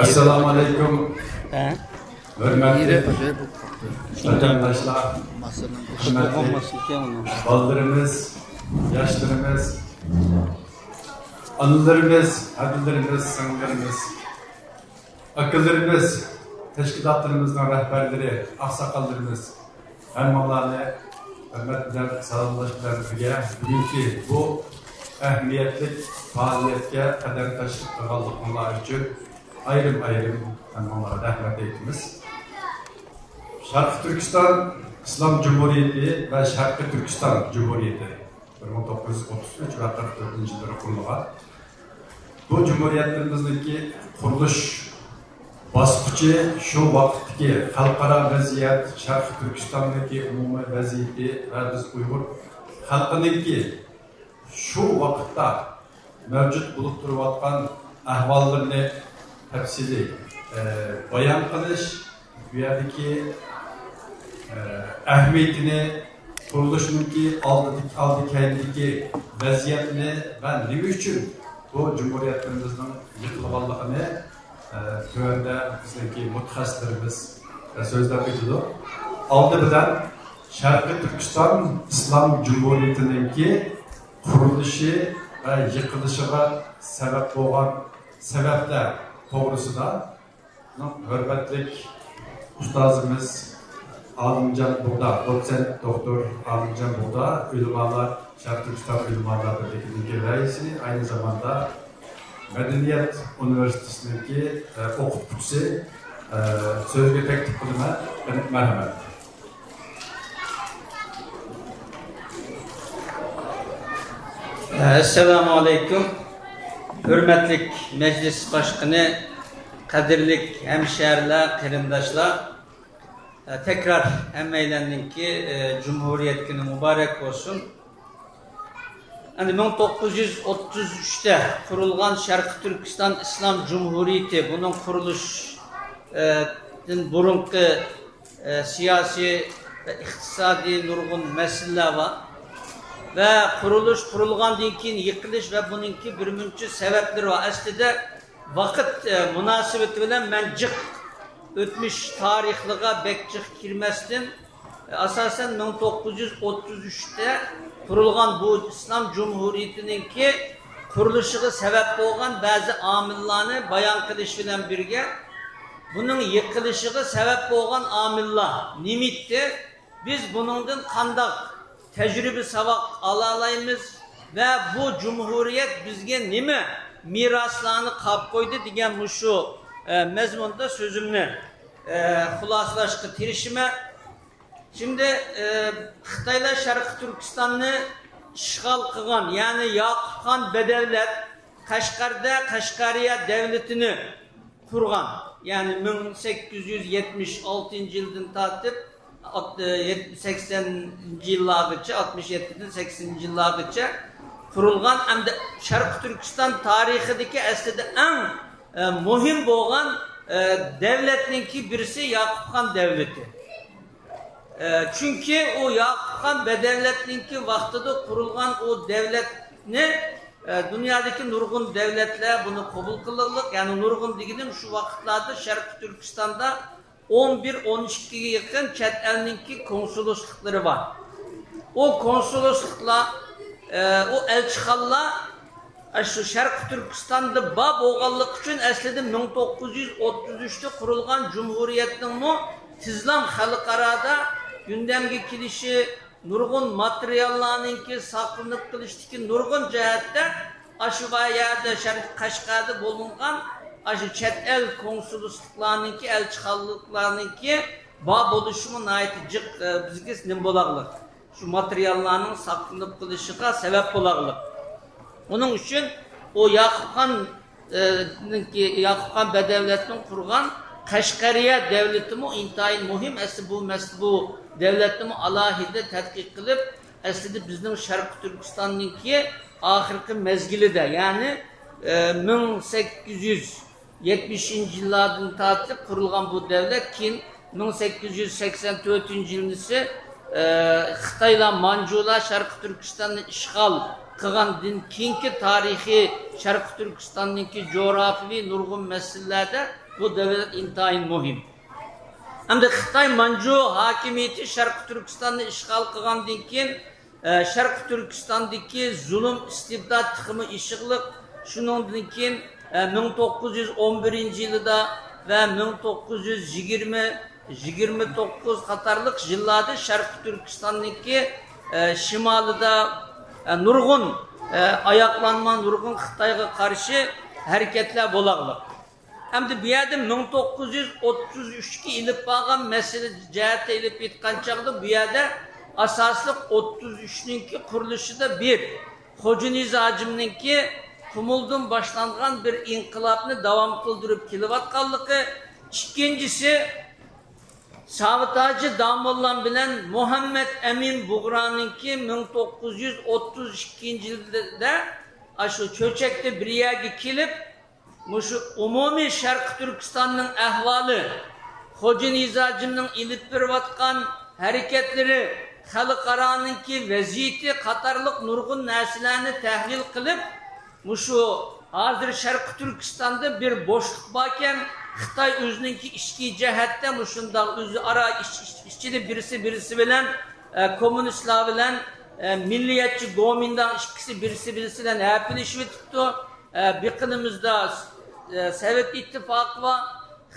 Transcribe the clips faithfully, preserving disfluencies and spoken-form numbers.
ئەسسالامۇ ئەلەيكۇم. ھۆرمەتلىك ۋەتەنداشلار، ھۆرمەتلىك بالىلىرىمىز، ياشلىرىمىز، ئانىلىرىمىز، ھەدىلىرىمىز، سىڭىللىرىمىز، ئاكىلىرىمىز، تەشكىلاتلىرىمىزنىڭ رەھبەرلىرى، ئاقساقاللىرىمىز، ھەممىڭلارنى ھۆرمەت بىلەن سالاملاش بىلەن بىرگە، بۈگۈنكى بۇ ئەھمىيەتلىك پائالىيەتكە قەدەم تەشرىپ قىلغانلىقىڭلار ئۈچۈن ئايرىم-ئايرىم ھەممىڭلارغا رەھمەت ئېيتىمىز. شەرقىي تۈركىستان ئىسلام جۇمھۇرىيىتى ۋە شەرقىي تۈركىستان جۇمھۇرىيىتى بىر مىڭ توققۇز يۈز ئوتتۇز ئۈچ ۋە قىرىق تۆتىنچى يىللىرى قۇرۇلغان. بۇ جۇمھۇرىيەتلىرىمىزنىڭكى قۇرۇلۇش باسقۇچى شۇ ۋاقىتتىكى خەلقئارا ۋەزىيەت، شەرقىي تۈركىستاندىكى ئومۇمىي ۋەزىيىتى ۋە بىز ئۇيغۇر خەلقىنىڭكى شۇ ۋاقىتتا مەۋجۇت بولۇپ تۇرۇۋاتقان ئەھۋاللىرىنى تەپسىلىي، ئە، بايان قىلىش، بۇ يەردىكى، ئە، ئەھمىيىتىنى، قۇرۇلۇشنىڭكى ئالدىدىكى، ئالدى كەينىدىكى ۋەزىيەتنى ۋە نېمە ئۈچۈن بۇ جۇمھۇرىيەتلىرىمىزنىڭ يىقىلغانلىقىنى، ئە، تۆۋەندە بىزنىڭكى مۇتەخەسسىسلىرىمىز، ئە، سۆزلەپ ئۆتىدۇ. ئالدى بىلەن شەرقىي تۈركىستان ئىسلام جۇمھۇرىيىتىنىڭكى قۇرۇلۇشى ۋە يىقىلىشىغا سەۋەب بولغان سەۋەبلەر توغرىسىدا ھۆرمەتلىك ئۇستازىمىز ئالىمجان بۇغدا، دوتسېنت دوكتور ئالىمجان بۇغدا، ئۆلىمالار، شەرقىي تۈركىستان ئۆلىمالار بىرلىكىنىڭكى رەئىسى، ئەينى زاماندا مەدەنىيەت ئۇنىۋېرسىتېتىنىڭكى، ئە، ئوقۇتقۇچىسى، ئە، سۆزگە تەكلىپ قىلىمەن. مەرھەمەت. ئەسسالامۇ ئەلەيكۇم. ھۆرمەتلىك مەجلىس باشقىنى، قەدىرلىك ھەمشەھەرلەر، قېرىنداشلار. تەكرار ھەممەيلەننىڭكى، ئە، جۇمھۇرىيەت كۈنى مۇبارەك بولسۇن. ئەنە مىڭ توققۇز يۈز ئوتتۇز ئۈچتە قۇرۇلغان شەرقىي تۈركىستان ئىسلام جۇمھۇرىيىتى، بۇنىڭ قۇرۇلۇش، ئە، دىن بۇرۇنقى، ئە، سىياسىي ۋە ئىقتىسادىي نۇرغۇن مەسىلىلەر بار. ۋە قۇرۇلۇش، قۇرۇلغاندىن كېيىن يىقىلىش ۋە بۇنىڭكى بىر مۇنچە سەۋەبلىرى بار. ئەسلىدە ۋاقىت، ئە، مۇناسىۋىتى بىلەن مەن جىق ئۆتمۈش تارىخلىرىغا بەك جىق كىرمەستىن، ئاساسەن، مىڭ توققۇز يۈز ئوتتۇز ئۈچتە قۇرۇلغان بۇ ئىسلام جۇمھۇرىيىتىنىڭكى قۇرۇلۇشىغا سەۋەب بولغان بەزى ئامىللارنى بايان قىلىش بىلەن بىرگە، بۇنىڭ يىقىلىشىغا سەۋەب بولغان ئامىللار نېمىتتى؟ بىز بۇنىڭدىن قانداق تەجرىبە ساۋاق ئالالايمىز ۋە بۇ جۇمھۇرىيەت بىزگە نېمە مىراسلارنى قاپ قويدى دېگەن مۇشۇ، ئە، مەزمۇندا سۆزۈمنى، ئە، خۇلاسىلاشقا تىرىشىمەن. شىمدى، ئە، خىتايلار شەرقىي تۈركىستاننى ئىشغال قىلغان، يەنى ياقۇپ خان بەدەۋلەت قەشقەردە قەشقەرىيە دەۋلىتىنى قۇرغان. يەنى مىڭ سەككىز يۈز يەتمىش ئالتىنچى يىلدىن تارتىپ، ئات-، ئە، يەت-، سەكسەنىنچى يىللارغىچە، ئاتمىش يەتتىدىن سەكسەنىنچى يىللارغىچە قۇرۇلغان ھەمدە شەرقىي تۈركىستان تارىخىدىكى ئەسلىدە ئەڭ، ئە، مۇھىم بولغان، ئە، دەۋلەتنىڭكى بىرسى ياقۇپ خان دەۋلىتى. ئە، چۈنكى ئۇ ياقۇپ خان بەدەۋلەتنىڭكى ۋاقتىدا قۇرۇلغان ئۇ دەۋلەتنى، ئە، دۇنيادىكى نۇرغۇن دەۋلەتلەر بۇنى قوبۇل قىلغانلىق، يەنى نۇرغۇن دېگىنىم شۇ ۋاقىتلاردا شەرقىي تۈركىستاندا ئون بىر، ئون ئىككىگە يېقىن چەت ئەلنىڭكى كونسۇللۇقلىرى بار. ئۇ كونسۇللۇقلار، ئە، ئۇ ئەلچىخانىلار ئاشۇ شەرقىي تۈركىستاندا بار بولغانلىقى ئۈچۈن ئەسلىدە مىڭ توققۇز يۈز ئوتتۇز ئۈچتە قۇرۇلغان جۇمھۇرىيەتنىڭمۇ تېزلا خەلقئارادا گۈندەمگە كېلىشى، نۇرغۇن ماتېرىياللارنىڭكى ساقلىنىپ قېلىشتىكى نۇرغۇن جەھەتتە ئاشۇ يەردە شەرقىي قەشقەردە بولۇنغان ئاشۇ چەت ئەل كونسۇللۇقلارنىڭكى، ئەلچىخانىلىقلارنىڭكى بار بولۇشىمۇ ناھايىتى جىق، ئە، بىزگە نېمە بولاغلىق. شۇ ماتېرىياللارنىڭ ساقلىنىپ قېلىشىغا سەۋەب بولاغلىق. ئۇنىڭ ئۈچۈن ئۇ ياقۇپ خان، ئە، نىڭكى، ياقۇپ خان بەدەۋلەتنىڭ قۇرغان قەشقەرىيە دەۋلىتىمۇ ئىنتايىن مۇھىم. ئەسلى بۇ مەسىلە، بۇ دەۋلەتنىمۇ ئالاھىدە تەتقىق قىلىپ، ئەسلىدە بىزنىڭ شەرقىي تۈركىستاننىڭكى ئاخىرقى مەزگىلىدە، يەنى، ئە، مىڭ سەككىز يۈز يەتمىشىنچى يىللاردىن تارتىپ قۇرۇلغان بۇ دەۋلەت كېيىن مىڭ سەككىز يۈز سەكسەن تۆتىنچى يىلىسى، ئە، خىتايلار، مانجۇلار شەرقىي تۈركىستاننى ئىشغال قىلغاندىن كېيىنكى تارىخىي شەرقىي تۈركىستاننىڭكى جۇغراپىيەۋى نۇرغۇن مەسىلىلەردە بۇ دۆلەت ئىنتايىن مۇھىم. ئەمدى خىتاي مانجۇ ھاكىمىيىتى شەرقىي تۈركىستاننى ئىشغال قىلغاندىن كېيىن، ئە، شەرقىي تۈركىستاندىكى زۇلۇم، ئىستىبدات تېخىمۇ ئېشىقلىق. شۇنىڭدىن كېيىن، ئە، مىڭ توققۇز يۈز ئون بىرىنچى يىلىدا ۋە مىڭ توققۇز يۈز يىگىرمە، يىگىرمە توققۇز قاتارلىق يىللاردا شەرقىي تۈركىستاننىڭكى، ئە، شىمالىدا، ئە، نۇرغۇن، ئە، ئاياقلانما، نۇرغۇن خىتايغا قارشى ھەرىكەتلەر بولاغلىق. ئەمدى بۇ يەردە مىڭ توققۇز يۈز ئوتتۇز ئۈچكە ئېلىپ بارغان مەسىلە جەھەتتە ئېلىپ ئېيتقان چاغدا، بۇ يەردە ئاساسلىق ئوتتۇز ئۈچنىڭكى قۇرۇلۇشىدا بىر خوجا نىزاجىمنىڭكى قۇمۇلدىن باشلانغان بىر ئىنقىلابنى داۋام قىلدۇرۇپ كېلىۋاتقانلىقى، ئىككىنچىسى، ساۋۇت ھاجى داموللام بىلەن مۇھەممەد ئەمىن بۇغرانىڭكى مىڭ توققۇز يۈز ئوتتۇز ئىككىنچى يىلدا ئاشۇ چۆچەكتە بىر يەرگە كېلىپ، مۇشۇ ئومۇمىي شەرقىي تۈركىستاننىڭ ئەھۋالى، خوجا نىزاجىمنىڭ ئېلىپ بېرىۋاتقان ھەرىكەتلىرى، خەلقئارانىڭكى ۋەزىيىتى قاتارلىق نۇرغۇن نەرسىلەرنى تەھلىل قىلىپ، مۇشۇ ھازىر شەرقىي تۈركىستاندا بىر بوشلۇق باركەن، خىتاي ئۆزىنىڭكى ئىچكى جەھەتتە مۇشۇنداق ئۆزئارا ئىچ-، ئىچ-، ئىچىدە بىرسى بىرسى بىلەن، ئە، كوممۇنىستلار بىلەن، ئە، مىللىيەتچى گومىنداڭ ئىككىسى بىرسى بىرسى بىلەن ھەپىلىشىۋېتىپتۇ. ئە، بېقىنىمىزدا، ئە، سوۋېت ئىتتىپاقى بار.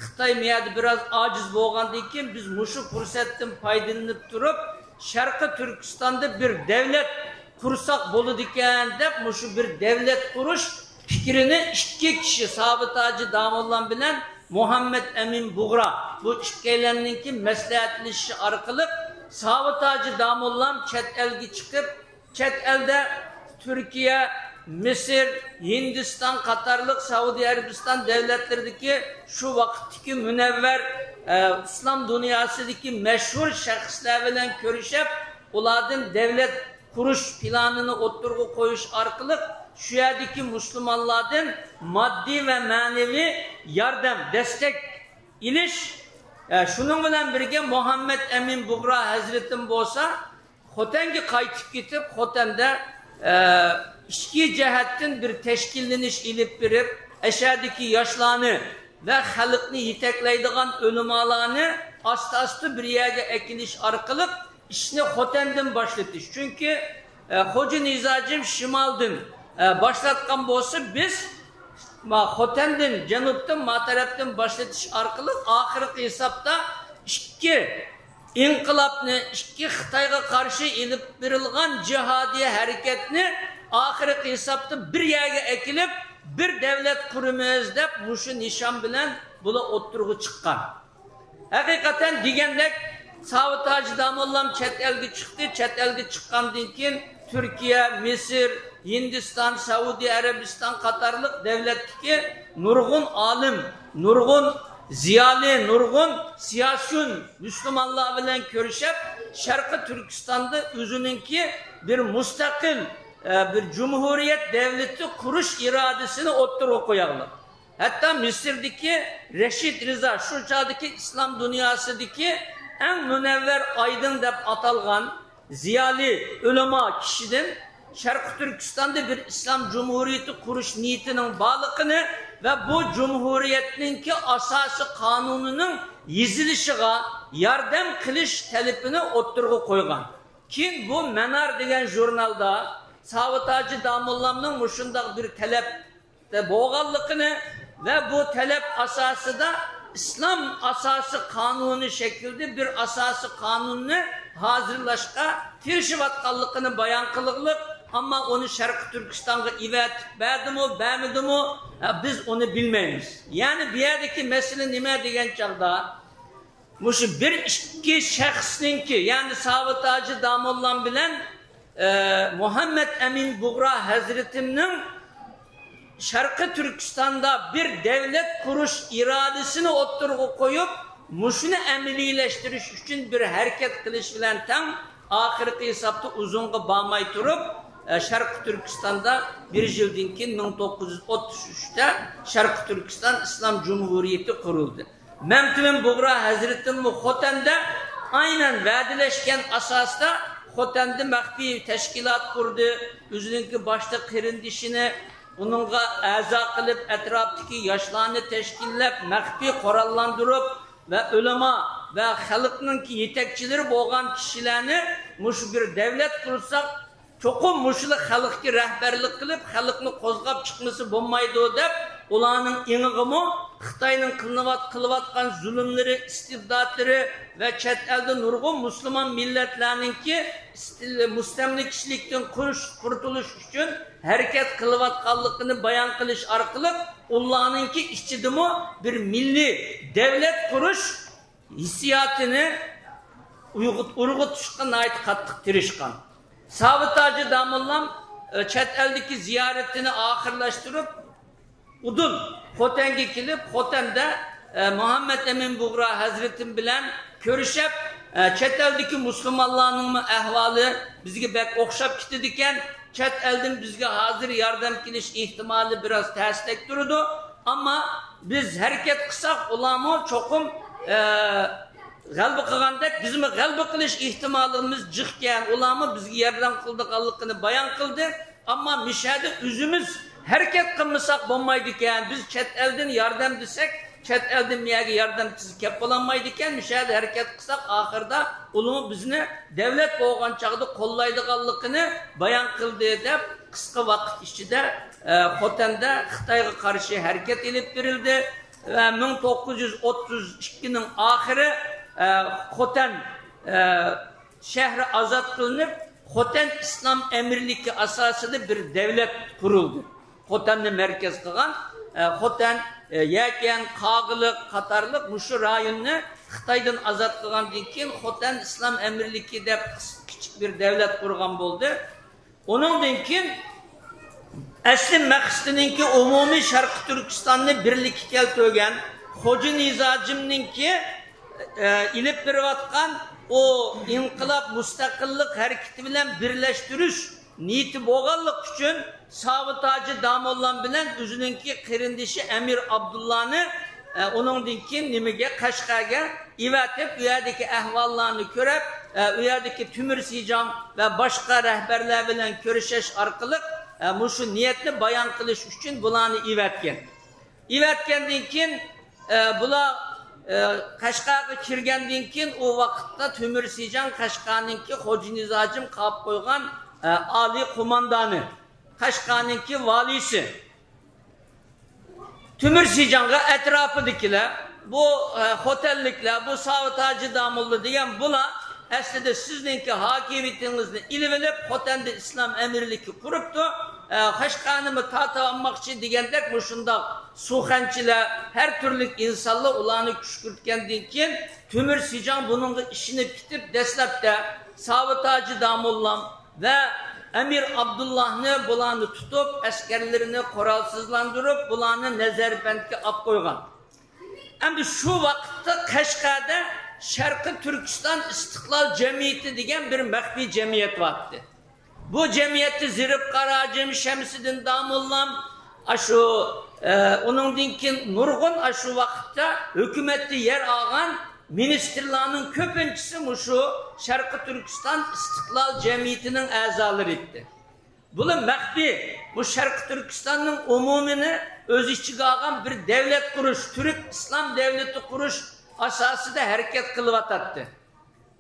خىتاي مۇ يەردە بىراز ئاجىز بولغاندىن كېيىن، بىز مۇشۇ پۇرسەتتىن پايدىلىنىپ تۇرۇپ، شەرقىي تۈركىستاندا بىر دەۋلەت قۇرساق بولىدىكەن دەپ، مۇشۇ بىر دەۋلەت قۇرۇش پىكرىنى ئىككى كىشى، ساۋۇت ھاجى داموللام بىلەن مۇھەممەد ئەمىن بۇغرا، بۇ ئىككىيلەننىڭكى مەسلىھەتلىشىشى ئارقىلىق ساۋۇت ھاجى داموللام چەت ئەلگە چىقىپ، چەت ئەلدە تۈركىيە، مىسىر، ھىندىستان قاتارلىق سەئۇدى ئەرەبىستان دۆلەتلىرىدىكى شۇ ۋاقىتتىكى مۇنەۋۋەر، ئە، ئىسلام دۇنياسىدىكى مەشھۇر شەخسلەر بىلەن كۆرۈشۈپ، ئۇلاردىن دەۋلەت قۇرۇش پىلانىنى ئوتتۇرىغا قويۇش ئارقىلىق شۇ يەردىكى مۇسۇلمانلاردىن ماددىي ۋە مەنىۋى ياردەم، دەستەك ئېلىش، ئە، شۇنىڭ بىلەن بىرگە مۇھەممەد ئەمىن بۇغرا ھەزرىتىم بولسا، خوتەنگە قايتىپ كېتىپ، خوتەندە، ئە، ئىچكى جەھەتتىن بىر تەشكىللىنىش ئېلىپ بېرىپ، ئەشەدىكى ياشلارنى ۋە خەلقنى يېتەكلەيدىغان ئۆلىمالارنى ئاستا-ئاستا بىر يەرگە ئەكېلىش ئارقىلىق ئىشنى خوتەندىن باشلىتىش. چۈنكى، ئە، خوجا نىزاجىم شىمالدىن، ئە، باشلاتقان بولسا، بىز ما خوتەندىن، جەنۇبتىن، ما تەرەپتىن باشلىتىش ئارقىلىق ئاخىرقى ھېسابتا ئىككى ئىنقىلابنى، ئىككى خىتايغا قارشى ئېلىپ بېرىلغان جىھادىي ھەرىكەتنى ئاخىرقى ھېسابتا بىر يەرگە ئەكېلىپ، بىر دەۋلەت قۇرىمىز دەپ مۇشۇ نىشان بىلەن بۇلار ئوتتۇرىغا چىققان. ھەقىقەتەن دېگەندەك، ساۋۇت ھاجى داموللام چەت ئەلگە چىقتى. چەت ئەلگە چىققاندىن كېيىن، تۈركىيە، مىسىر، ھىندىستان، سەئۇدى ئەرەبىستان قاتارلىق دۆلەتتىكى نۇرغۇن ئالىم، نۇرغۇن زىيالىي، نۇرغۇن سىياسىيون مۇسۇلمانلار بىلەن كۆرۈشۈپ، شەرقىي تۈركىستاندا ئۆزىنىڭكى بىر مۇستەقىل، ئە، بىر جۇمھۇرىيەت دۆلىتى قۇرۇش ئىرادىسىنى ئوتتۇرىغا قوياغلىق. ھەتتا مىسىردىكى رەشىد رىزا، شۇ چاغدىكى ئىسلام دۇنياسىدىكى ئەڭ مۇنەۋۋەر ئايدىڭ دەپ ئاتالغان زىيالىي، ئۆلىما كىشىدىن شەرقىي تۈركىستاندا بىر ئىسلام جۇمھۇرىيىتى قۇرۇش نىيىتىنىڭ بارلىقىنى ۋە بۇ جۇمھۇرىيەتنىڭكى ئاساسىي قانۇنىنىڭ يېزىلىشىغا ياردەم قىلىش تەلىپىنى ئوتتۇرىغا قويغان. كېيىن بۇ مەنار دېگەن ژۇرنالدا ساۋۇت ھاجى داموللامنىڭ مۇشۇنداق بىر تەلەپ بولغانلىقىنى ۋە بۇ تەلەپ ئاساسىدا ئىسلام ئاساسىي قانۇنى شەكلىدە بىر ئاساسىي قانۇننى ھازىرلاشقا تىرىشىۋاتقانلىقىنى بايان قىلغلىق، ئەمما ئۇنى شەرقىي تۈركىستانغا ئەۋەتىپ بەردىمۇ، بەرمىدىمۇ، ھە، بىز ئۇنى بىلمەيمىز. يەنى بۇ يەردىكى مەسىلە نېمە دېگەن چاغدا، مۇشۇ بىر ئىككى شەخسنىڭكى، يەنى ساۋۇت ھاجى داموللام بىلەن، ئە، مۇھەممەد ئەمىن بۇغرا ھەزرىتىمنىڭ شەرقىي تۈركىستاندا بىر دەۋلەت قۇرۇش ئىرادىسىنى ئوتتۇرىغا قويۇپ، مۇشۇنى ئەمەلىيلەشتۈرۈش ئۈچۈن بىر ھەرىكەت قىلىش بىلەن تەڭ، ئاخىرقى ھېسابتا ئۇزۇنغا بارماي تۇرۇپ، ئە، شەرقىي تۈركىستاندا بىر يىلدىن كېيىن، مىڭ توققۇز يۈز ئوتتۇز ئۈچتە شەرقىي تۈركىستان ئىسلام جۇمھۇرىيىتى قۇرۇلدى. مەمتىمىن بۇغرا ھەزرىتىممۇ خوتەندە ئاينەن ۋەدىلەشكەن ئاساستا خوتەندە مەخپىي تەشكىلات قۇردى، ئۆزىنىڭكى باشلىق قېرىندىشىنى، ئۇنىڭغا ئەزا قىلىپ، ئەتراپتىكى ياشلارنى تەشكىللەپ، مەخپىي قوراللاندۇرۇپ ۋە ئۆلىما ۋە خەلقنىڭكى يېتەكچىلىرى بولغان كىشىلەرنى مۇشۇ بىر دەۋلەت قۇرساق، چوقۇم مۇشۇلار خەلقكە رەھبەرلىك قىلىپ، خەلقنى قوزغاپ چىقمىسا بولمايدۇ دەپ، ئۇلارنىڭ ئېڭىغىمۇ خىتاينىڭ قىلىنىۋات-، قىلىۋاتقان زۇلۇملىرى، ئىستىبداتلىرى ۋە چەت ئەلدە نۇرغۇن مۇسۇلمان مىللەتلەرنىڭكى ئىستىل-، مۇستەملىكىچىلىكتىن قۇرۇش-، قۇرتۇلۇش ئۈچۈن ھەرىكەت قىلىۋاتقانلىقىنى بايان قىلىش ئارقىلىق، ئۇلارنىڭكى ئىچىدىمۇ بىر مىللىي دەۋلەت قۇرۇش ھېسسىياتىنى ئۇيغۇت-، ئۇرغۇتۇشقا ناھايىتى قاتتىق تىرىشقان. ساۋۇت ھاجى داموللام، ئە، چەت ئەلدىكى زىيارىتىنى ئاخىرلاشتۇرۇپ، ئۇدۇل خوتەنگە كېلىپ، خوتەندە، ئە، مۇھەممەد ئەمىن بۇغرا ھەزرىتىم بىلەن كۆرۈشۈپ، ئە، چەت ئەلدىكى مۇسۇلمانلارنىڭمۇ ئەھۋالى بىزگە بەك ئوخشاپ كېتىدىكەن، چەت ئەلدىن بىزگە ھازىر ياردەم كېلىش ئېھتىمالى بىراز تەستەك تۇرىدۇ. ئەمما بىز ھەرىكەت قىلساق، ئۇلارمۇ چوقۇم، ئە، غەلىبە قىلغاندەك، بىزمۇ غەلىبە قىلىش ئېھتىمالىمىز جىقكەن، ئۇلارمۇ بىزگە ياردەم قىلىدىغانلىقىنى بايان قىلدى. ئەمما مىشەدە ئۆزىمىز ھەرىكەت قىلمىساق بولمايدىكەن، بىز چەت ئەلدىن ياردەم دېسەك، چەت ئەلدىن مىيەگە ياردەم تېز كەپ بولالمايدىكەن، مىشەدە ھەرىكەت قىلساق، ئاخىرىدا ئۇلارمۇ بىزنى دەۋلەت بولغان چاغدا قوللايدىغانلىقىنى بايان قىلدى، دەپ قىسقا ۋاقىت ئىچىدە، ئە، خوتەندە خىتايغا قارشى ھەرىكەت ئېلىپ بېرىلدى ۋە مىڭ توققۇز يۈز ئوتتۇز ئىككىنىڭ ئاخىرى، ئە، خوتەن، ئە، شەھىرى ئازاد قىلىنىپ، خوتەن ئىسلام ئەمىرلىكى ئاساسىدا بىر دەۋلەت قۇرۇلدى. خوتەننى مەركەز قىلغان، ئە، خوتەن، ئە، يەكەن، قاغىلىق قاتارلىق مۇشۇ رايوننى خىتايدىن ئازاد قىلغاندىن كېيىن، خوتەن ئىسلام ئەمىرلىكى دەپ قىس-، كىچىك بىر دەۋلەت قۇرغان بولدى. ئۇنىڭدىن كېيىن ئەسلى مەقسىتىنىڭكى ئومۇمىي شەرقىي تۈركىستاننى بىرلىككە كەلتۈرگەن خوجا نىزاجىمنىڭكى، ئە، ئېلىپ بېرىۋاتقان ئۇ ئىنقىلاب، مۇستەقىللىق ھەرىكىتى بىلەن بىرلەشتۈرۈش نىيىتى بولغانلىقى ئۈچۈن، ساۋۇت ھاجى داموللام بىلەن ئۆزىنىڭكى قېرىندىشى ئەمىر ئابدۇللانى، ئە، ئۇنىڭدىن كېيىن نېمىگە، قەشقەرگە ئېۋەتىپ، ئۇ يەردىكى ئەھۋاللارنى كۆرۈپ، ئە، ئۇ يەردىكى تۆمۈر سىجاڭ ۋە باشقا رەھبەرلەر بىلەن كۆرۈشۈش ئارقىلىق، ئە، مۇشۇ نىيەتنى بايان قىلىش ئۈچۈن بۇلارنى ئېۋەتكەن. ئېۋەتكەندىن كېيىن، ئە، بۇلار، ئە، قەشقەرگە كىرگەندىن كېيىن، ئۇ ۋاقىتتا تۆمۈر سىجاڭ قەشقەرنىڭكى خوجا نىزاجىم قاپ قويغان، ئە، ئالىي قوماندانى، قەشقەرنىڭكى ۋالىسى. تۆمۈر سىجاڭغا ئەتراپىدىكىلەر، بۇ، ئە، خوتەنلىكلەر، بۇ ساۋۇت ھاجى داموللا دېگەن بۇلار ئەسلىدە سىزنىڭكى ھاكىمىيىتىڭىزنى ئېلىۋېلىپ، خوتەندە ئىسلام ئەمىرلىكى قۇرۇپتۇ. ئە، قەشقەرنىمۇ تارتىۋالماقچى دېگەندەك مۇشۇنداق سۇخەنچىلەر، ھەر تۈرلۈك ئىنسانلار ئۇلارنى كۈشكۈرتكەندىن كېيىن، تۆمۈر سىجاڭ بۇنىڭغا ئىشىنىپ كېتىپ، دەسلەپتە ساۋۇت ھاجى داموللام ۋە ئەمىر ئابدۇللاھنى، بۇلارنى تۇتۇپ، ئەسكەرلىرىنى قورالسىزلاندۇرۇپ، بۇلارنى نەزەربەندكە ئاپ قويغان. ئەمدى شۇ ۋاقىتتا قەشقەردە شەرقىي تۈركىستان ئىستىقلال جەمئىيىتى دېگەن بىر مەخپىي جەمئىيەت بارتتى. بۇ جەمئىيەتتە زېرىپ قاراجىم، شەمسىدىن داموللام، ئاشۇ، ئە، ئۇنىڭدىن كېيىن نۇرغۇن ئاشۇ ۋاقىتتا ھۆكۈمەتتە يەر ئالغان مىنىستىرلارنىڭ كۆپىنچىسى مۇشۇ شەرقىي تۈركىستان ئىستىقلال جەمئىيىتىنىڭ ئەزالىرى ئىدى. بۇلار مەخپىي، بۇ شەرقىي تۈركىستاننىڭ ئومۇمىنى ئۆز ئىچىگە ئالغان بىر دەۋلەت قۇرۇش، تۈرك ئىسلام دەۋلىتى قۇرۇش ئاساسىدا ھەرىكەت قىلىۋاتاتتى.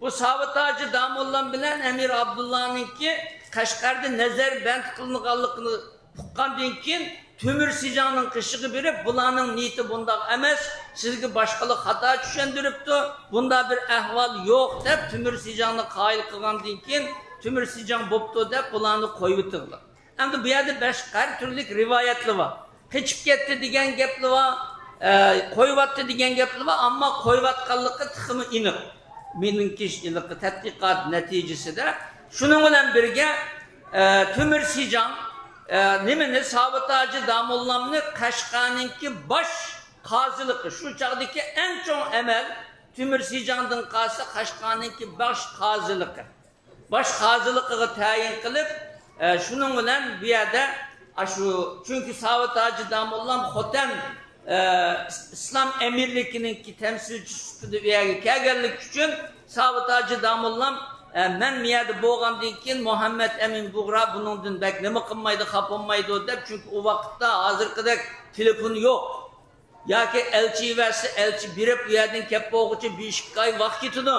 بۇ ساۋۇت ھاجى داموللام بىلەن ئەمىر ئابدۇللانىڭكى قەشقەردە نەزەربەند قىلىنغانلىقىنى ئۇققاندىن كېيىن، تۆمۈر سىجاڭنىڭ قېشىغا بېرىپ، بۇلارنىڭ نىيىتى بۇنداق ئەمەس، سىزگە باشقىلار خاتا چۈشەندۈرۈپتۇ، بۇنداق بىر ئەھۋال يوق، دەپ، تۆمۈر سىجاڭنى قايىل قىلغاندىن كېيىن، تۆمۈر سىجاڭ بوپتۇ، دەپ، بۇلارنى قويۇۋېتىڭلار. ئەمدى بۇ يەردە بەش-، ھەر تۈرلۈك رىۋايەتلەر بار. قېچىپ كەتتى دېگەن گەپلەر بار، ئە، قويۇۋەتتى دېگەن گەپلەر بار، ئەمما قويۇۋاتقانلىقى تېخىمۇ ئېنىق. مېنىڭكى ھېلىقى تەتقىقات نەتىجىسىدە. شۇنىڭ بىلەن بىرگە، ئە، تۆمۈر سىجاڭ، ئە، نېمىنى، ساۋۇت ھاجى داموللامنى قەشقەرنىڭكى باش قازىلىقى، شۇ چاغدىكى ئەڭ چوڭ ئەمەل، تۆمۈر سىجاڭدىن قالسا قەشقەرنىڭكى باش قازىلىقى. باش قازىلىقىغا تەيىن قىلىپ، ئە، شۇنىڭ بىلەن بۇ يەردە، ئاشۇ، چۈنكى ساۋۇت ھاجى داموللام خوتەن، ئە، ئىس-، ئىسلام ئەمىرلىكىنىڭكى تەمسىلچىسى سۈپىتىدە ئۇ يەرگە كەلگەنلىكى ئۈچۈن، ساۋۇت ھاجى داموللام ئە، مەن مۇ يەردە بولغاندىن كېيىن مۇھەممەد ئەمىن بۇغرا بۇنىڭدىن بەك نېمە قىلمايدۇ، خاپا بولمايدۇ دەپ، چۈنكى ئۇ ۋاقىتتا ھازىرقىدەك تېلېفون يوق. ياكى ئەلچى يۈبەرسە، ئەلچى بېرىپ، ئۇ يەردىن كەپ بولغۇچە بىر ئىككى ئاي ۋاقىت كېتىدۇ.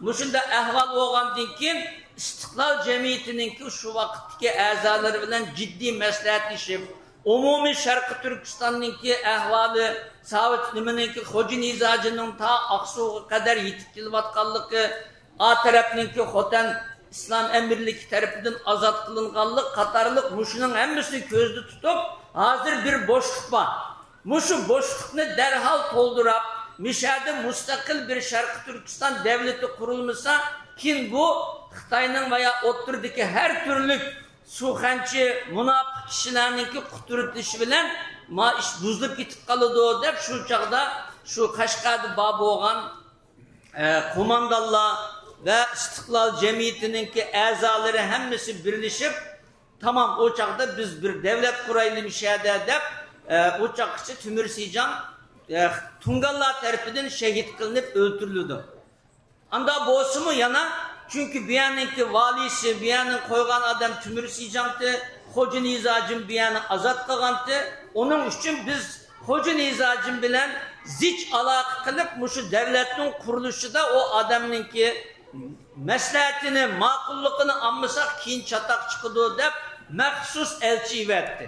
مۇشۇنداق ئەھۋال بولغاندىن كېيىن، ئىستىقلال جەمئىيىتىنىڭكى شۇ ۋاقىتتىكى ئەزالىرى بىلەن جىددىي مەسلىھەتلىشىپ، ئومۇمىي شەرقىي تۈركىستاننىڭكى ئەھۋالى، ساۋۇت نېمىنىڭكى، خوجا نىزاجىننىڭ تا ئاقسۇغا قەدەر يېتىپ كېلىۋاتقانلىقى، ئا تەرەپنىڭكى خوتەن ئىسلام ئەمىرلىكى تەرىپىدىن ئازاد قىلىنغانلىق قاتارلىق مۇشۇنىڭ ھەممىسىنى كۆزدە تۇتۇپ، ھازىر بىر بوشلۇق بار. مۇشۇ بوشلۇقنى دەرھال تولدۇراپ، مۇشەدە مۇستەقىل بىر شەرقىي تۈركىستان دەۋلىتى قۇرۇلمىسا، كېيىن بۇ خىتاينىڭ ۋە يا ئوتتۇرىدىكى ھەر تۈرلۈك سۇخەنچى، مۇناپىق كىشىلەرنىڭكى قۇترىتىشى بىلەن ما ئىش بۇزۇلۇپ كېتىپ قالىدۇ دەپ، شۇ چاغدا شۇ قەشقەردە بار بولغان ئە، قوماندانلار ۋە ئىستىقلال جەمئىيىتىنىڭكى ئەزالىرى ھەممىسى بىرلىشىپ، تامام، ئۇ چاغدا بىز بىر دەۋلەت قۇرايلى مۇشەدە دەپ، ئە، ئۇ چاغقىچە تۆمۈر سىجاڭ، ئە، تۇڭگانلار تەرىپىدىن شېھىت قىلىنىپ ئۆلتۈرۈلىدۇ. ئاندا بولسىمۇ يەنە، چۈنكى بۇ يەرنىڭكى ۋالىيسى، بۇ يەرنىڭ قويغان ئادەم تۆمۈر سىجاڭتى، خوجا نىزاجىم بۇ يەرنى ئازاد قىلغانتى. ئۇنىڭ ئۈچۈن بىز خوجا نىزاجىم بىلەن زىچ ئالاقە قىلىپ، مۇشۇ دەۋلەتنىڭ قۇرۇلۇشىدا ئۇ ئادەمنىڭكى مەسلىھەتىنى، ماقۇللۇقىنى ئالمىساق، كېيىن چاتاق چىقىدۇ دەپ، مەخسۇس ئەلچى يىۋەتتى.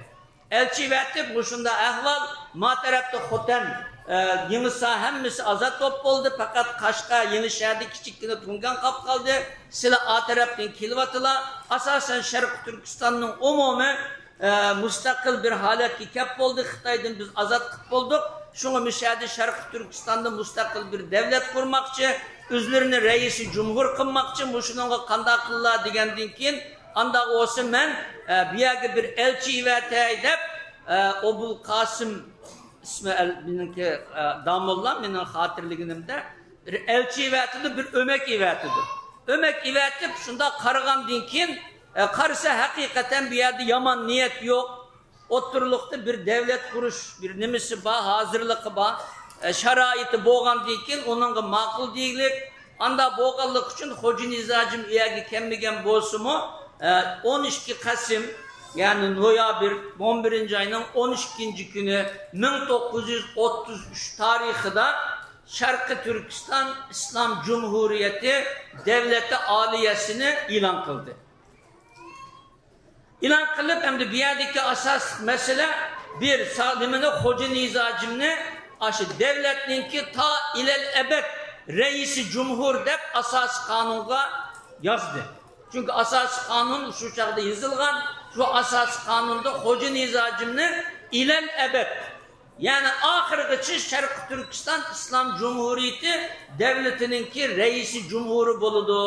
ئەلچى يىۋەتىپ، مۇشۇنداق ئەھۋال، ما تەرەپتە خوتەن، ئە، يېڭىسار ھەممىسى ئازاد بولۇپ بولدى، پەقەت قەشقەر، يېڭىشەھەردە كىچىككىنە تۇڭگان قاپ قالدى. سىلەر ئا تەرەپتىن كېلىۋاتىلا، ئاساسەن شەرقىي تۈركىستاننىڭ ئومۇمىي، ئە، مۇستەقىل بىر ھالەتكە كەپ بولدى، خىتايدىن بىز ئازاد قىپ بولدۇق. شۇڭا مۇشەدە شەرقىي تۈركىستاندا مۇستەقىل بىر دەۋلەت قۇرماقچى، ئۆزلىرىنى رەئىسى جۇمھۇر قىلماقچى، مۇشۇنىڭغا قانداق قىلىلا دېگەندىن كېيىن، ئانداق بولسا مەن، ئە، بۇ يەرگە بىر ئەلچى يىۋەتەي دەپ، ئە، ئوبۇل قاسىم ئىسمى ئەل-، مېنىڭكى، ئە، داموللام مېنىڭ خاتىرىلىگىنىمدە بىر ئەلچى يىۋەتىدۇ، بىر ئۆمەك يىۋەتىدۇ. ئۆمەك يىۋەتىپ شۇنداق قارىغاندىن كېيىن، ئە، قارىسا ھەقىقەتەن بۇ يەردە يامان نىيەت يوق. ئوتتۇرىلىقتا بىر دەۋلەت قۇرۇش بىر نېمىسى بار، ھازىرلىقى بار، ئە، شارائىتى بولغاندىن كېيىن ئۇنىڭغا ماقۇل دېيىلىپ، ئاندا بولغانلىقى ئۈچۈن خوجا نىزاجىم ئۇ يەرگە كەلمىگەن بولسىمۇ، ئە، ئون ئىككى قەسىم، يەنى نويابىر، ئون بىرىنچى ئاينىڭ ئون ئىككىنچى كۈنى مىڭ توققۇز يۈز ئوتتۇز ئۈچ تارىخىدا شەرقىي تۈركىستان ئىسلام جۇمھۇرىيىتى دەۋلىتى ئالىيەسىنى ئېلان قىلدى. ئېلان قىلىپ، ئەمدى بۇ يەردىكى ئاساسلىق مەسىلە بىر سا-، نېمىنى، خوجا نىزاجىمنى ئاشۇ دەۋلەتنىڭكى تا ئىلەل ئەبەد رەئىسى جۇمھۇر دەپ ئاساسىي قانۇنغا يازدى. چۈنكى ئاساسىي قانۇن شۇ چاغدا يېزىلغان، شۇ ئاساسىي قانۇندا خوجا نىزاجىمنى ئىلەل ئەبەد، يەنى ئاخىرغىچە شەرقىي تۈركىستان ئىسلام جۇمھۇرىيىتى دەۋلىتىنىڭكى رەئىسى جۇمھۇرى بولىدۇ.